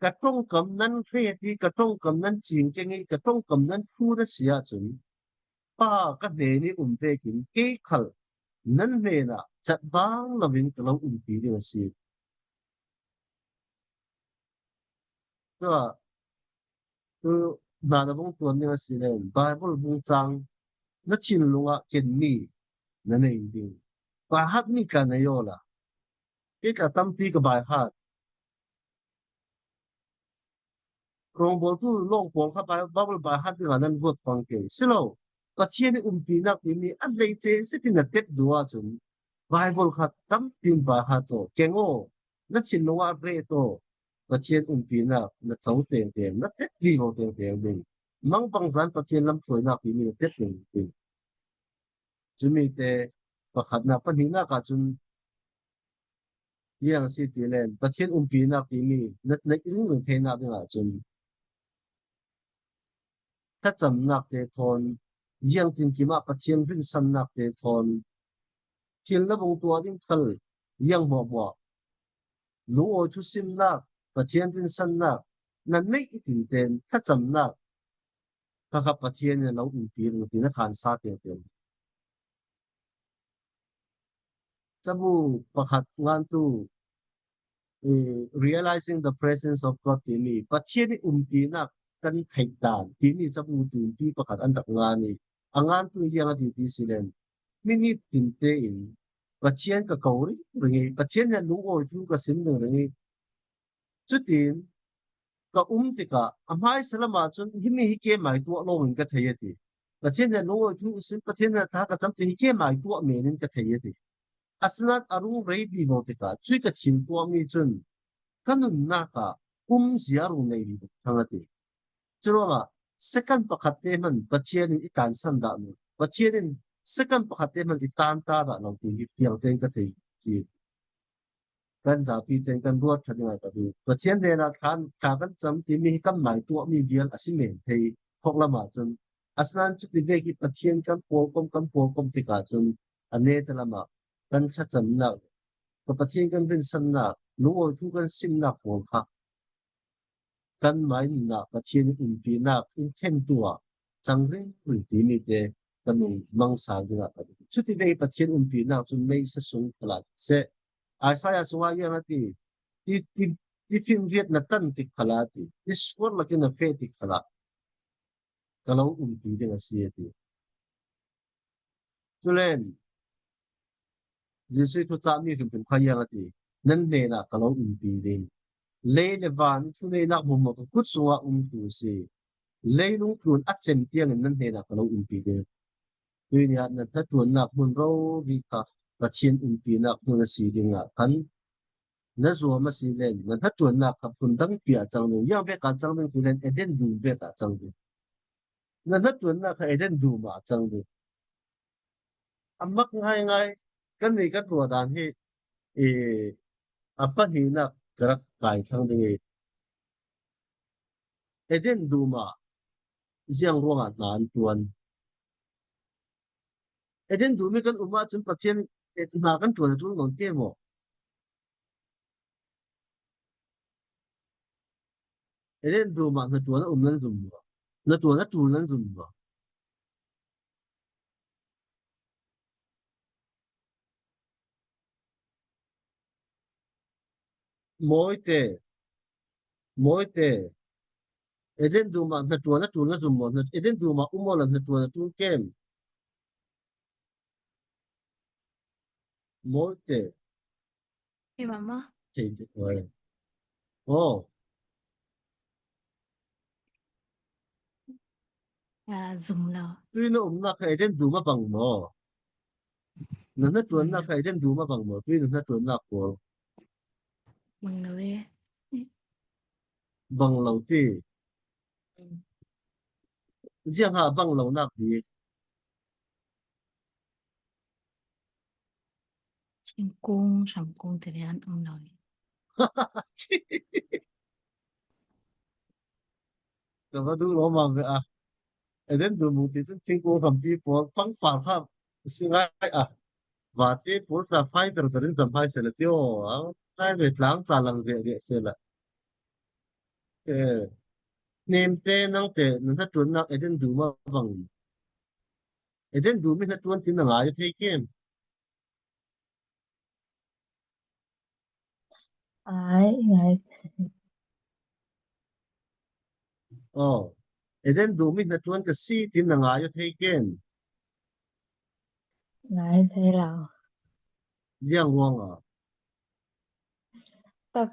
Ka ṭongkam nan hret i ka ṭongkam nan cing keng i ka ṭongkam nan ṭhut a si ahcun Pa ka hnen i um vekin kei khal nan hnenah cat bang loin ka lo umpi ding a si. Tua, tu hna na vung tuan ding a si len Bible vung cang na thinlung ah kenmi na nei ding. Baihatmi tla nei awla. Kei tla tampi ka baihat. Rawngbawltu lawng pawl kha Bi-, Bible baihat dingah nan ruat pang ke si lo. Pathian i umpinak timi a hleice zetin a tep duh ahcun Bible kha tampi in baihat aw, keng aw, na thinlung ah ret aw, Pathian umpinak na co tengteng, na tep vivo tengteng ding. Mangbangza in Pathian lamhruainak timi na tep ding. Cumi te pakhatnak, pahnihnak ahcun ziang a si ti len Pathian umpinak timi na, na ringring theinak dingah cun thlacamnak te thawn, ziangtinkim ah Pathian rinsannak te thawn, thil na vung tuah ding khal ziang hmuahhmuah, lungawi thusimnak, Pathian rinsannak na neih i tinten thlacamnak kha kha Pathian in a lo umpi ring ti na khan sa tengteng. Cabu pakhat ngantu, eh, Realizing the Presence of God timi, Pathian i umpinak kan theih dan timi cabu tumpi pakhat an rak ngan i, a ngantu ziang a ti ti si len, minit tinte in Pathian ka ko ringring i, Pathian nih lungawi thu ka sim ringring i, cutin ka um tikah a hmaisa lamah cun himi hi keimai tuah lawngin ka thei a ti. Pathian nih lungawi thu ka sim, Pathian nih tha ka cam ti hi keimai tuah men in ka thei a ti. Asinain a rung rei vivo tikah cui ka thin tuahmi cun ka nunnak ah umzia rung nei vivo thang a ti. Curuangah second pakhat te hman Pathian in i tansan dah lo. Pathian in second pakhat te hman i tanta dah lo ti hi fiang tein ka thei ti. Kan zapi tein kan ruat ṭha dingah ka duh. Pathian hnenah thla, thla kan cam timi hi kan mai tuahmi vial a si men thei khawk lamah cun, asinain cuti vek i Pathian kan pawlkom, kan pawlkom tikah cun a neta lamah kan thlacamnak, ka Pathian kan rinsannak, lungawi thu kan simnak pawl kha kanmai nunah Pathian umpinak in thlentu ah cang ringring timi te kan nung mangsa dingah ka duh. Cuti vek i Pathian umpinak cun meisa sung khalah seh. Isaiah sungah ziang a ti, ti, ti, tifin riat na tan tik khalah a ti, i suar lakin na feh tik khalah ka lo umpi ding a si a ti. Culen Jesuh thucahmi hrimhrim kha ziang a ti, nan hnenah ka lo umpi ding. Lei le van thuneihnak hmuahhmuah ka kut sungah um tu a si. Leilung tlun a cem tiangin nan hnenah ka lo umpi ding. Tuini ah na hnaṭuannak hmun rori kha Pathian umpinak hmun a si dingah khan na zuam a si len na hnaṭuannak kha hmun dangpi ah cang ding. Ziang vek ah cang ding ti len Eden dum vek ah cang ding. Na hnaṭuannak kha Eden dum ah cang ding. A mak ngaingai kannih kan ruahdan hi, i, a pahnihnak ka rak kai thlang ding i, Eden dum ah ziang ruangah hna an ṭuan? Eden dum i kan um ahcun Pathian hna kan ṭuan a ṭul ngam ke maw? Eden dum ah hnaṭuan a um nan zum maw? Hnaṭuan a ṭul nan zum maw? Mawite, mawite, Eden dum ah hnaṭuan a ṭul na zum maw? Hna-, Eden dum ah um awla hnaṭuan a ṭul kem? Mawite. Hi mama. Thei te tuai. Oh. Ah, zum lo. Tui na umnak kha Eden dum a bang maw? Na hnaṭuannak kha Eden dum a bang maw? Tui na hnaṭuannak pawl. Bang lo e. Bang lo ti. Mm. Ziang ha bang lonak bik? Thingkung, hramkung te ve an um lo hi. Ka va duh lo mang ve a. Eden dum hmuh ti cun thingkung hrampi pawl pangpar kha si ngai a. Vate pawl tla fai ber ber in zam hai sela tio. Ngai ve tlang tla lang ve ve sela. Eh, Nemte nangte na hnaṭuannak Eden dum a bang. Eden dum i hnaṭuan tin na ngai thei kem? Ai, ngai. Oh, Eden dum i hnaṭuan ka si tin na ngai aw thei ken? Ngai thei lo. Ziang ruang a? Tak,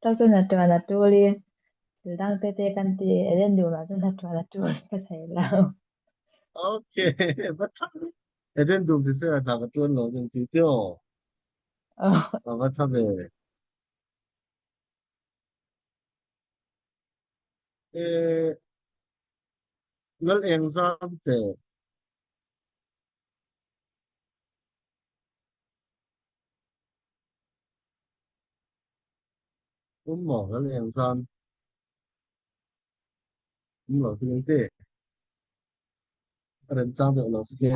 tak cu hnaṭuan a ṭul i, thil dang tete kan ti i, Eden dum ah cun hnaṭuan a ṭul ka thei lo. Okay, va ṭha. Eden dum ti seh a hna ka ṭuan lo ding ti tio. Oh. Va, va ṭha ve. Eh, Lal Eng Zam te um maw, Lal Eng Zam? Um lo ti te. A remcang deuh lo si ke.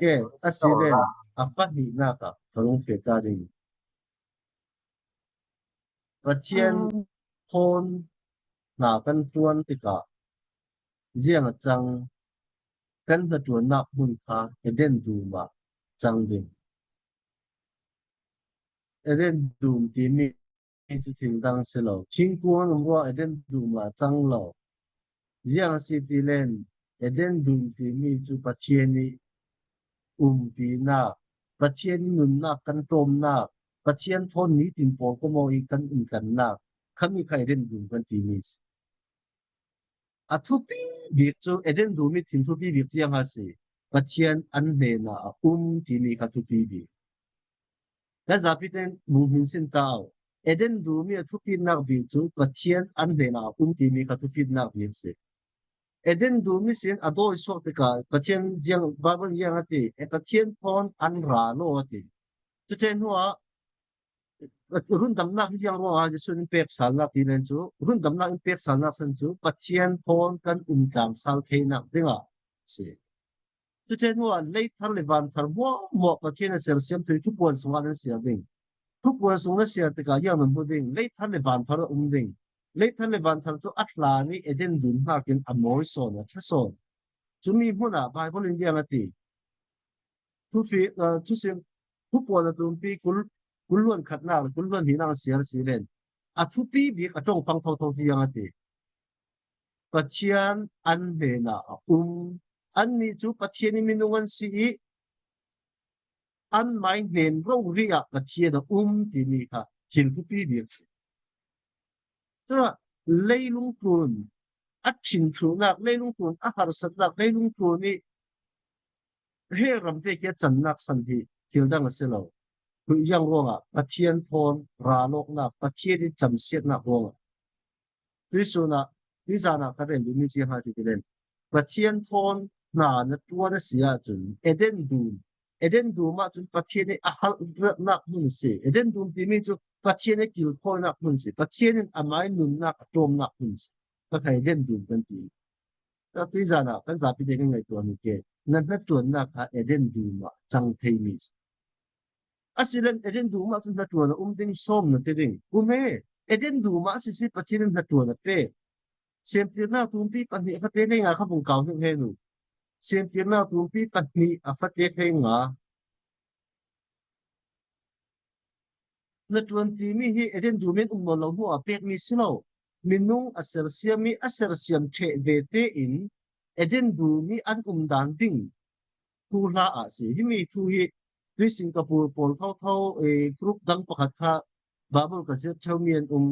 Ke, a si len, a pahnihnak ah ka rung feh ta ding. Pathian thawn hna kan ṭuan tikah ziang a cang, kan hnaṭuannak hmun kha Eden dum ah cang ding. Eden dum timi cu thil dang si lo. Thingkung an um ruang Eden dum ah cang lo. Ziang a si ti len, Eden dum timi cu Pathian i umpinak, Pathian i nunnak kan ṭawmnak, Pathian thawn nitin pawl kamaw i kan umtlannak, khami kha Eden dum kan timi si. A thupi bik cu Eden dum i thil thupi bik tiang a si. Pathian an hnenah a um timi kha thupi bik. Kan zapi ten bung hmin sin ta uh. Eden dum i a thupinak bik cu Pathian an hnenah a um timi kha thupinak bik a si. Eden dum i sin a dawi suak tikah Pathian ziang, Baibal ziang a ti, e Pathian thawn an ra lo a ti. Cucen hnuah rundamnak hi ziang ruangah Jesuh in peksalnak ti len cu, rundamnak in peksalnak san cu Pathian thawn kan umtlang sal theinak dingah a si. Cucen hnuah leithar le vanthar hmuahhmuah Pathian a sersiam tu i thupuan sungah nan siar ding. Thupuan sung na siar tikah ziang nan hmu ding, leithar le vanthar a um ding. Leithar le vanthar cu a hlan i Eden dum hnakin a mawi sawn, a ṭha sawn. Cumi hmunah Baibal in ziang a ti. Thufi-, aa, thusim, Thupuan a tumpi kul, kul hluan khatnak le kul hluan hnihnak a siar si len, a thupi bik a ṭongpang thotho hi ziang a ti. Pathian an hnenah a um. Annih cu Pathian i minung an si i, anmai hnen rori ah Pathian a um timi kha thil thupi bik a si. Cun leilung tlun a ṭhin thluhnak, leilung tlun a harsatnak, leilung tlun i hell ram vek i a cannak san hi thil dang a si lo. Khuiziang ruangah Pathian thawn ralawknak, Pathian i camsiatnak ruangah. Tuisun ah, tuizan ah ka rel duhmi cu hi a si ti len, Pathian thawn hna na ṭuan a si ahcun Eden dum, Eden dum ahcun Pathian i a halhnak hmun a si. Eden dum timi cu Pathian i kilkhawinak hmun a si. Pathian in amai nunnak a ṭawmnak hmun a si. Kha kha Eden dum kan ti. Tuizan ah kan zapi te kan ngaihtuah mi ke, na hnaṭuannak kha Eden dum ah cang theimi a si. Asilen Eden dum ah cun hnaṭuan a um ding sawm na ti ding. Um he, Eden dum ah a si si Pathian in hnaṭuan a pek. Semtirnak tumpi pahnih a fate hleinga kha vung kau hnik hen u. Semtirnak tumpi pahnih a fate hleinga. Hnaṭuan timi hi Eden dum in um nawn lo hnu ah pekmi si lo. Minung a sersiam i a sersiam ṭheh ve tein Eden dum i an um dan ding thuhla ah si. Himi thu hi tui Singapore pawl thotho, eh, group dang pakhat kha Baibal ka zir ṭheumi an um,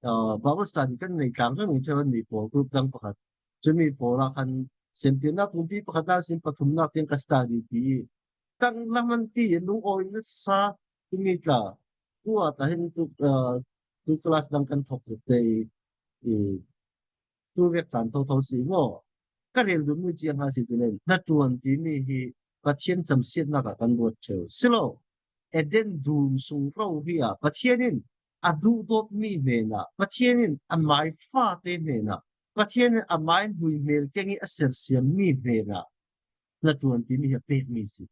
ah, Baibal study kan nei tlang ṭheu ṭheu an mi pawl group dang pakhat. Cumi pawl ah khan semtirnak tumpi pakhat ah sin pathumnak tiang ka study ti i tanglam an ti i lungawi nasa timi tla. Tu ah tla hin tu, ah, tu class dang kan thok zet te i, i tu vek caan thotho si maw? Ka rel duhmi ciang ha si ti len, hnaṭuan timi hi Pathian camsiatnak ah kan ruat ṭheu si lo. Eden dum sung ro hi a, Pathian in a duhdawt mi hnenah, Pathian in a mai fate hnenah, Pathian in a mai hmuihmel keng ih a sersiam mi hnenah hnaṭuan timi hi a pekmi si.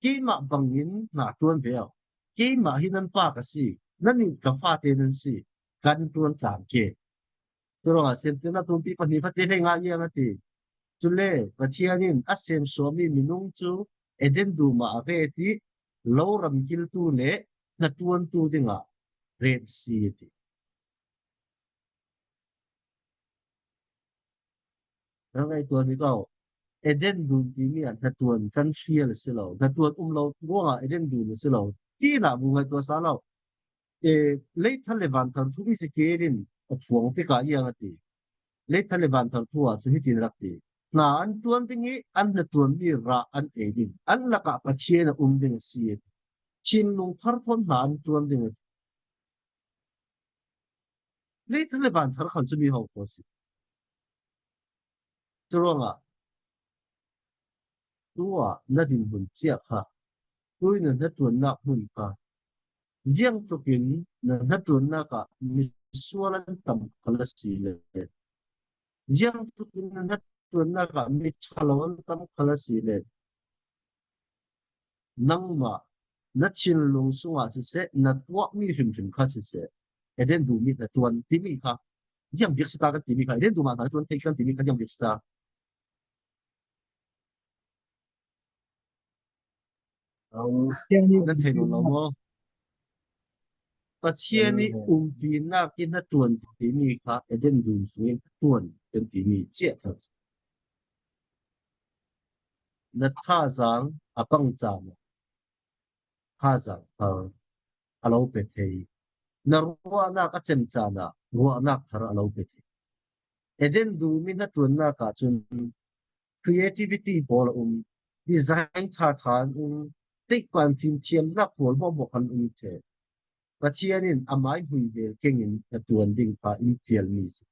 Keimah bangin hnaṭuan ve aw. Keimah hi nan pa ka si, nan nih ka fate nan si, kan ṭuan tlang ke. Curuangah Siamsinna tumpi pahnih fate hei ngah iang a ti. Cule Pathian in a semsuahmi minung cu Eden dum ah a ret ih lo ramkiltu le hnaṭuantu dingah ret si a ti. Ka ngaihtuah hnik aw. Eden dum timi ah hnaṭuan kan hrial a si lo. Hnaṭuan um lo ruangah Eden dum a si lo. Tinah bu ngaihtuah sal aw. E, leithar le vanthar thu Ezekiel in a phuang tikah iang a ti. Leithar le vanthar thu ah cun hitin rak ti. Hna an ṭuan ding ih an hnaṭuanmi rah an ei ding. An lakah Pathian a um ding a si a ti. Thinlung thar thawn hna an ṭuan ding a ti. Leithar le vanthar khal cu mi hau pawl si. Curuangah tuah na dinhmun ciah kha, tui na hnaṭuannak hmun kha, ziangtlukin na hnaṭuannak ah misual an tam khal a si le, ziangtlukin na hnaṭuannak ah miṭhalo an tam khal a si le, nangmah na thinlung sungah siseh, na tuahmi hrimhrim kha siseh, Eden dum ih hnaṭuan timi kha ziang bik si ta kan timi kha, Eden dum ah hnaṭuan thei kan timi kha ziang bik si ta. Nan thei lo lo maw? Pathian ih umpinak ih hnaṭuan timi kha Eden dum sungin hnaṭuan kan timi ciah thar. Na thazaang a pang caan ah thazaang thar a lo pe thei. Na ruahnak a cem caan ah ruahnak thar a lo pe thei. Eden dum ih hnaṭuannak ahcun creativity pawl a um, design ṭhaṭha an um, teikpan fimthiamnak pawl hmuahhmuah khan um ṭheh. Pathian in amai hmuihmel kengin hnaṭuan ding kha in fialmi si.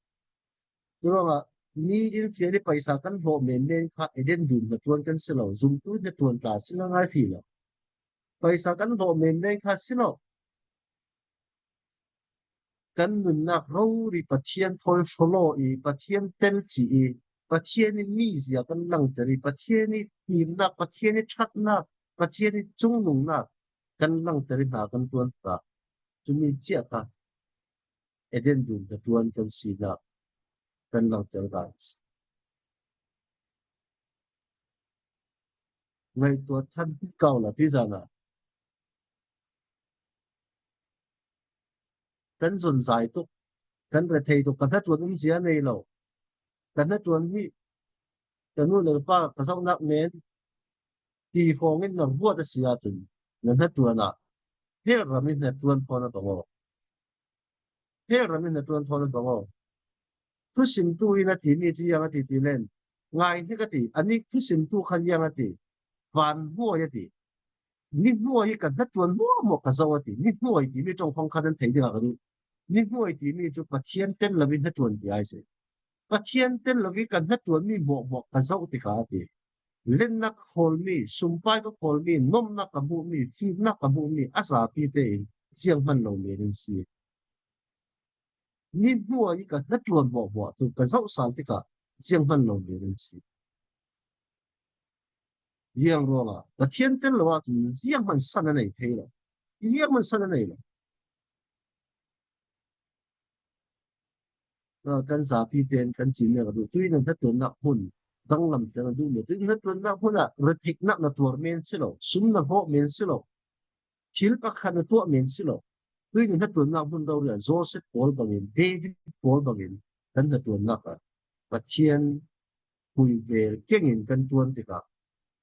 Curuangah mi in fial ih paisa kan hlawh menmen kha Eden dum hnaṭuan kan si lo, zumtu hnaṭuan tla si ngaingai hrih lo. Paisa kan hlawh menmen kha si lo. Kan nunnak rori Pathian thawi hrawlaw ih, Pathian tel cih ih, Pathian ih mizia kan langter ih, Pathian ih himnak, Pathian ih ṭhatnak, Pathian ih cungnungnak kan langter ih hna kan ṭuan ta. Cumi ciah kha Eden dum hnaṭuan kan sinak kan langter dan a si. Ngaihtuah than hnik ko la tuizan ah kan zonzai tuk, kan rethei tuk, ka hnaṭuan umzia nei lo. Ka hnaṭuan hi ka nu le ka pa ka zohnak men ti hrawngin na ruat a si ahcun na hnaṭuan ah hell ram ih hnaṭuan thawn a bang aw. Hell ram ih hnaṭuan thawn a bang aw. Thusimtu in a timi cu ziang a ti ti len, ngai hnik a ti. Anih thusimtu khan ziang a ti, van hnuai a ti. Nihnuai ih ka hnaṭuan hmuahhmuah ka zoh a ti. Nihnuai timi ṭongkhawng kha nan thei dingah ka duh. Nihnuai timi cu Pathian tel lo ih hnaṭuan ti ai si. Pathian tel lo ih ka hnaṭuanmi hmuahhmuah ka zoh tikah a ti. Lennak ka khawlmi, sumpai ka khawlmi, nomnak ka hmuhmi, fimnak ka hmuhmi a zapi tein zianghman lo men an si. Nihnuai ih ka hnaṭuan hmuahhmuah cu ka zoh sal tikah zianghman lo men an si. Ziang ruangah Pathian tel lo ahcun zianghman san a nei thei lo. Zianghman san a nei lo. Kan zapi tein kan cin nek a duh. Tui na hnaṭuannak hmun danglam ter na duh maw? Tui na hnaṭuannak hmun ah retheihnak na tuar men si lo, sum na hlawh men si lo, thil pakhat na tuah men si lo. Tui na hnaṭuannak hmun rori ah Joseph pawl bangin, David pawl bangin kan hnaṭuannak ah Pathian hmuihmel kengin kan ṭuan tikah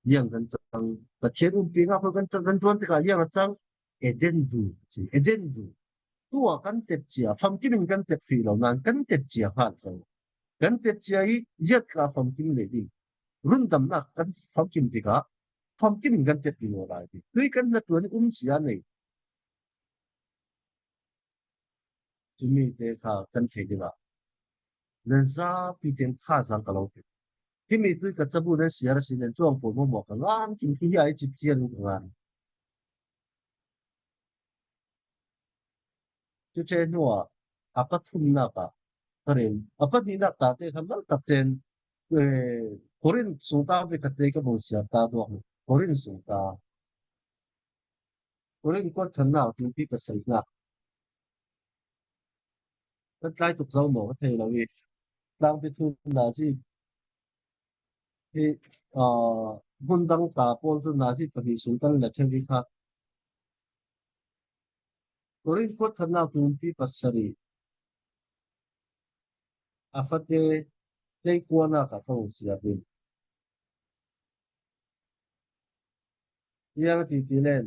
ziang kan cang. Pathian umpi ngah kan, kan ṭuan tikah ziang a cang. Eden dum a si, Eden dum. Tuah kan tep cia, famkim in kan tep hrih lo, nain kan tep cia hlah zo. Kan tep cia ih ziatkah famkim leh ding, rundamnak kan famkim tikah famkim in kan tep ding aw lai ding. Tui kan hnaṭuan ih um cia nei. Cumi te kha kan thei dingah nan zapi tein thazaang ka lo pe. Himi tui ka cabu nan siar a si len cuang pawl hmuahhmuah ka ngan kim khi hi ai cip cia lu ka ngan. Cuti hnuah a pathumnak ah ka rel, a pahnihnak tate kha mal tak ten, eh, Korin sungta ve ka te ka bawsiat ta duak. Korin sungta. Korin kuat khatnak, tumpi pasarihnak. Kan tlai tuk zo maw ka thei lo i. Tlangpi thu nazi hi, aa, hmun dang ta pawl cu nazi pahnih sung kan la ṭhen i kha. Korin kuat khatnak, tumpi pasarih. A fate hlei kuanak ah ka hung siat ding. Ziang a ti ti len,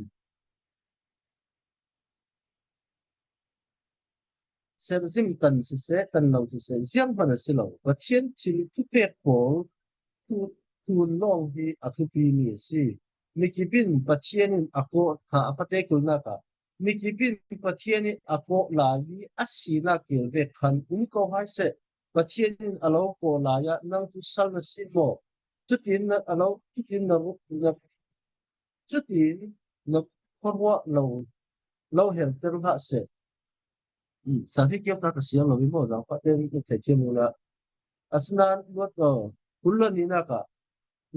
serhzim tan siseh, tan lo siseh, zianghman a si lo. Pathian thil thupek pawl tu-, tun lawng hi a thupimi a si. Mikip in Pathian in a kawh kha a fate kulnak ah, mikip in Pathian in a kawh lai i a sinak keel vek khan um ko hai seh. Pathian in a lo kawh lai ah nang cu sal na si maw? Cutin na, a lo, cutin na ru-, na, cutin na khuaruah lo, lo herter hlah seh. Hmm, sal hi kiau ta ka siang lo i maw, zaangfah ten na theithiam uhla. Asinain luat, oh, kul le nihnak ah,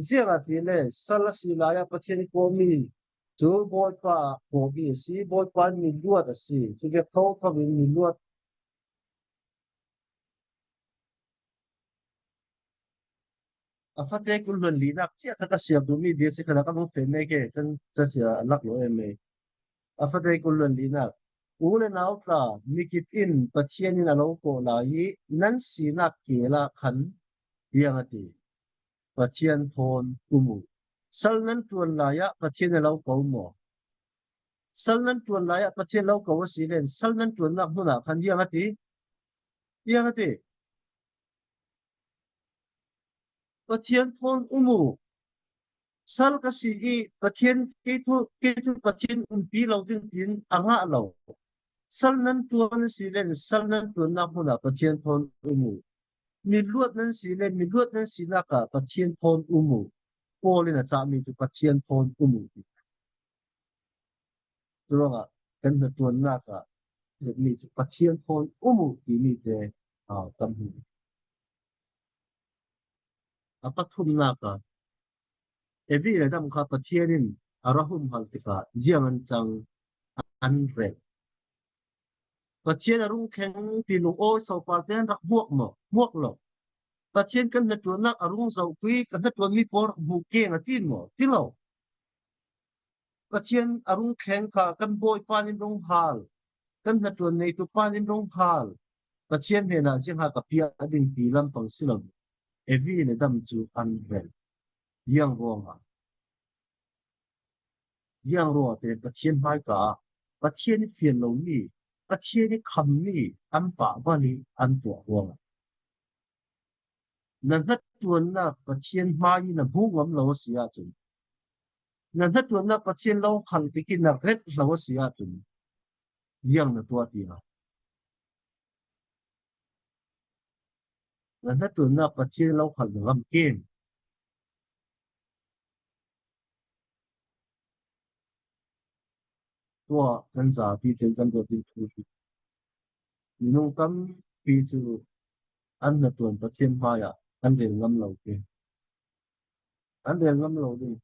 ziangahtile sal a si lai ah Pathian i kawhmi cu Bawipa kawhmi a si, Bawipa in mi luat a si. Cu vek thotho in mi luat. A fate kul hluan linak cia kha ka siam duhmi bia si kha, kan hung feh mek e, kan casia a lak lo em e. A fate kul hluan linak. U le nau tla, mikip in Pathian in a lo kawh lai i nan sinak keel ah khan ziang a ti. Pathian thawn um uh. Sal nan ṭuan lai ah Pathian a lo ko maw? Sal nan ṭuan lai ah Pathian lo ko a si len, sal nan ṭuannak hmun ah khan ziang a ti. Ziang a ti. Pathian thawn um uh. Sal ka si i Pathian, kei cu, kei cu Pathian umpi lo ding tiin a ngah lo. Sal nan ṭuan a si len, sal nan ṭuannak hmun ah Pathian thawn um uh. Mi luat nan si len, mi luat nan sinak ah Pathian thawn um uh. Paul in a cahmi cu Pathian thawn um uh. Curuangah kan hnaṭuannak ah mi cu Pathian thawn um uh timi te, aa, kan hmu. A pathumnak ah Evi le Adam kha Pathian in a ra humhal tikah ziang an cang, an rel. Pathian a rung thleng ti lung awi sopar te an rak hmuak maw? Hmuak lo. Pathian kan hnaṭuannak a rung zohpui, kan hnaṭuanmi pawl rak hmuh keng a ti maw? Ti lo. Pathian a rung thleng kha kan Bawipa nih rung hal, kan hnaṭuan neitu pa nih rung hal. Pathian hnenah ziangha ka piah ding ti lampang si lo. Evi le Adam cu an rel. Ziang ruangah? Ziang ruangah te Pathian hmaika ah Pathian i fian lomi, Pathian i khammi an pahbal i an tuah ruangah. Na hnaṭuannak Pathian hmai i na hmuh ngam lo a si ahcun, na hnaṭuannak Pathian lo hal tik i na relh lo a si ahcun, ziang na tuah ti a? Na hnaṭuannak Pathian lo hal na ngam kem? Tuah kan zapi tein kan ruat ding thu hi. Minung tampi cu an hnaṭuan Pathian hmaiah an rel ngam lo te. An rel ngam lo ding.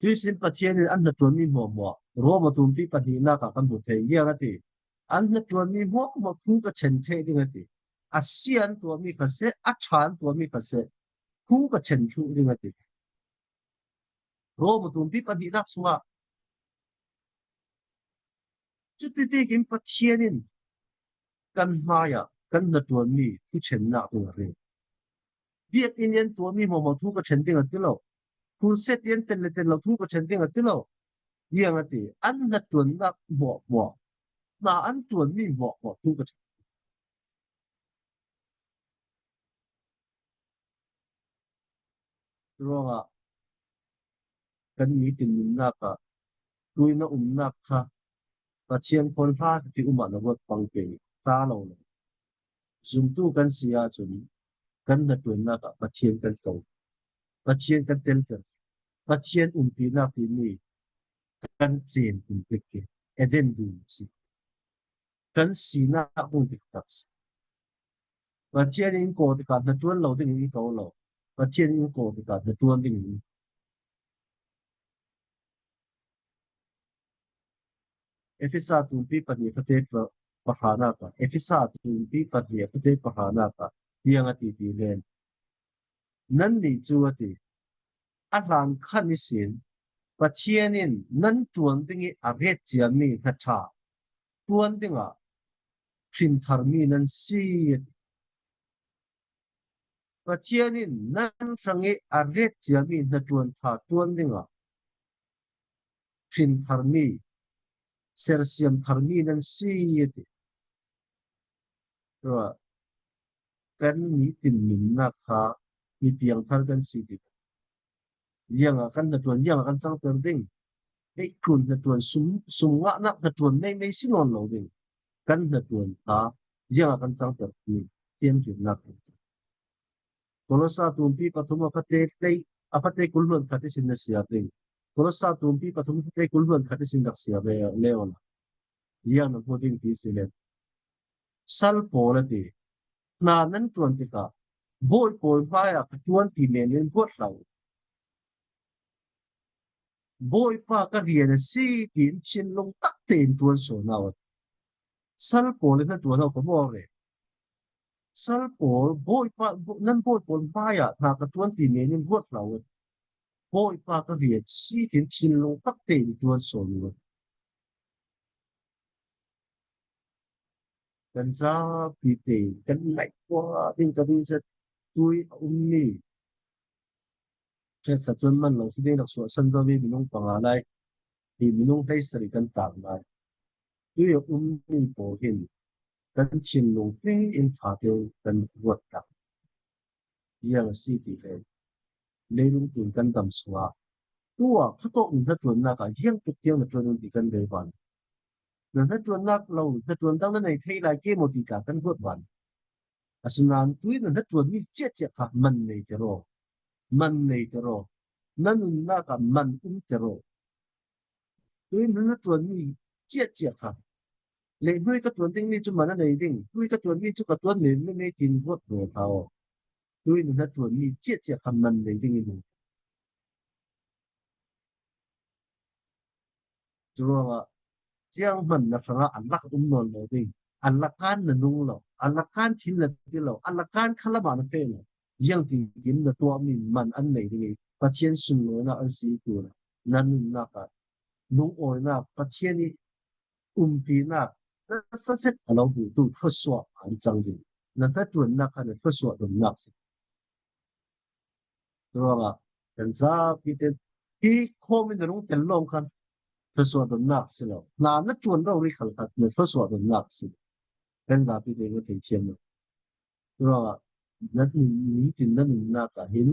Tuihsin Pathian in an hnaṭuanmi hmuahhmuah Rom a tumpi pahnihnak ah kan hmu thei. Ziang a ti? An hnaṭuanmi hmuahhmuah thu ka ṭhen ṭheh ding a ti. A sia an tuahmi kha seh, a ṭha an tuahmi kha seh, thu ka ṭhen thluh ding a ti. Rom a tumpi pahnihnak chungah, cuti tekin Pathian in kan hmaiah kan hnaṭuanmi thuṭhennak ding a rel. Biakinn i an tuahmi hmuahhmuah thu ka ṭhen ding a ti lo. Crusade i an tel le tel lo thu ka ṭhen ding a ti lo. Ziang a ti? An hnaṭuannak hmuahhmuah, hna an ṭuanmi hmuahhmuah thu ka ṭhen. Curuangah kan nitin nunnak ah tuin a umnak kha Pathian khawn hla ti um ah na ruat pang pei ta lo lo. Zumtu kan si ahcun kan hnaṭuannak ah Pathian kan ko, Pathian kan telter, Pathian umpinak timi kan cem kum tik hi. Eden dum a si. kan sinak hung dik tak si. Pathian in ko tikah hnaṭuan lo dingin i ko lo. Pathian in ko tikah hnaṭuan dingin. Efesa tumpi pahnih a fate pa-, pahranak ah, Efesa tumpi pahnih a fate pahranak ah, tiang a ti ti len. Nannih cu a ti, a hlan khan ihsin Pathian in nan ṭuan ding i a ret ciami hnaṭha ṭuan dingah hrin tharmi nan si, a ti. Pathian in nan hrangih a ret ciami hnaṭuan ṭha ṭuan dingah hrin tharmi, sersiam tharmi nan si, a ti. Tua kan nitin minnak kha mi piangthar kan si ti. Ziangah kan hnaṭuan, ziangah kan cangter ding. Hei ṭuan hnaṭuan, sum, sum ngahnak hnaṭuan meimei si nawn lo ding. Kan hnaṭuan kha ziangah kan cangter ding. Thianhlimnak kan cang. Kolosa tumpi pathum a fate hlei, a fate kul hluan khat ihsin na siar ding. Kolosa tumpi pathum a fate kul hluan khat ihsin rak siar le, le awla. Ziang na hmu ding ti si le. Sal pawl a ti. Hna nan ṭuan tikah Bawi pawl hmaiah ka ṭuan ti men in ruat hlah u. Bawipa ka rian a si, tiin thinlung tak tein ṭuan sawn hna u. Sal pawl in hnaṭuan hau ka mawl ve. Sal pawl, Bawipa, nan bawi pawl hmaiah hna ka ṭuan ti men in ruat hlah u. Bawipa ka rian a si, tiin thinlung tak tein ṭuan sawn u. Kan zapi te kan ngaihtuah ding ka duh zet, tui a ummi. Hrekkhat cun man lo si ding rak suahsan zo mi minung panga lai, hi minung hleisarih kan tang lai. Tui a ummi pawl hin kan thinlung tein ṭha te kan ruat tak. Ziang a si ti le, leilung tlun kan dam sungah, tu ah khuatawk in hnaṭuannak ah ziang tuk tiang na ṭuan un ti kan rel van. Na hnaṭuannak lo, hnaṭuan dang na nei thei lai ke maw ti tla kan ruat van. Asinain tui na hnaṭuanmi ciahciah kha man nei tiraw, man nei tiraw, na nunnak ah man um tiraw. Tui na hnaṭuanmi ciahciah kha, leihnuai ka ṭuan dingmi cu man a nei ding, tui ka ṭuanmi cu ka ṭuan men meimei tiin ruat rawh hlah aw. Tui na hnaṭuanmi ciahciah kha man nei ding i mu. Curuangah, zianghman na hrangah a lak a um nawn lo ding, a lakan na nung lo, a lakan thil na ti lo, a lakan khalam ah na feh lo. Ziangtinkim na tuahmi man an nei ding i Pathian sunlawinak an si tu na nunnak ah lungawinak, Pathian i umpinak, na hla zet a lo hmutu thluasuah an cang ding. Na hnaṭuannak kha na thluasuah donnak si. Curuangah kan zapi te hi khawm in na rung tel lawng khan thluasuah donnak si lo. Hna na ṭuan rori khal kha na thluasuah donnak si lo. Kan zapi te na theithiam lo. Curuangah na nitin na nunnak ah hin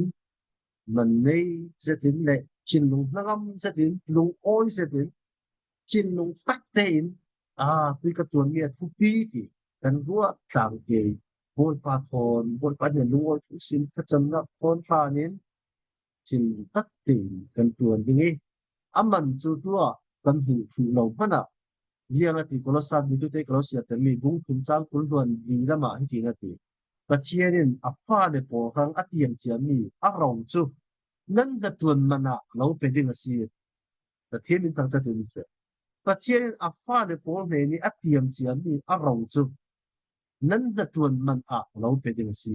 man nei zetin le thinlung hnangam zetin, lungawi zetin, thinlung tak tein, aa, tui ka ṭuanmi a thupi ti kan ruat tlang ke. Bawipa thawn, Bawipa nih lungawi thu sin thlacamnak thawn hlan in thinlung tak tein kan ṭuan ding i, a man cu tuah kan hmuh thluh lo hmanh ah, ziang a ti, Kolosa mi tute Kolosia temi bung thum cang kul hluan li lamah hitin a ti, Pathian in a fale pawl hrang a tiam ciami a ro cu nan hnaṭuan man ah a lo pe ding a si. Pathian in thangṭhat in si. Pathian in a fale pawl hnen i a tiam ciami a ro cu nan hnaṭuan man ah a lo pe ding a si.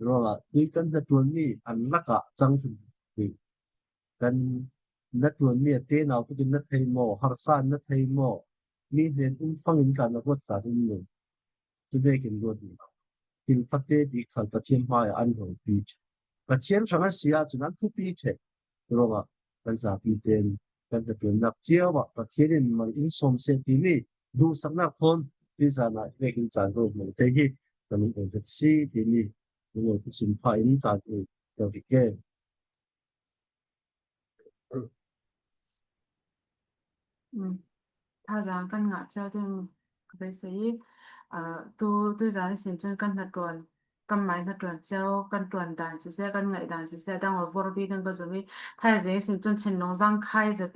Ruangah tui kan hnaṭuanmi an lakah cang ṭhin ding. Kan hnaṭuanmi a tenau tukin na thei maw? Harsa in na thei maw? Mi hnen um fangin tla na ruat tla in um lo. Cu vekin ruat in thil fate bik khal Pathian hmaiah an ropi ṭheh. Pathian hrang a si ahcun an thupi ṭheh. Ruangah kan zapi tein kan hnaṭuannak cio ah Pathian in mal in sawm seh timi duhsaknak thawn tuizan ah vekin caan ro hmang te hi kan lungawt a si timi lungawt a sin pha in caan ro rih ke. Mm. Thazaang kan ngah cio ding ka beisei i, aa, tu, tuizan ihsin cun kan hnaṭuan, kan mai hnaṭuan cio, kan ṭuan dan siseh, kan ngaih dan siseh, a dang aw vorpi ding ka zum i, thaizing ihsin cun thinlung zangkhai zet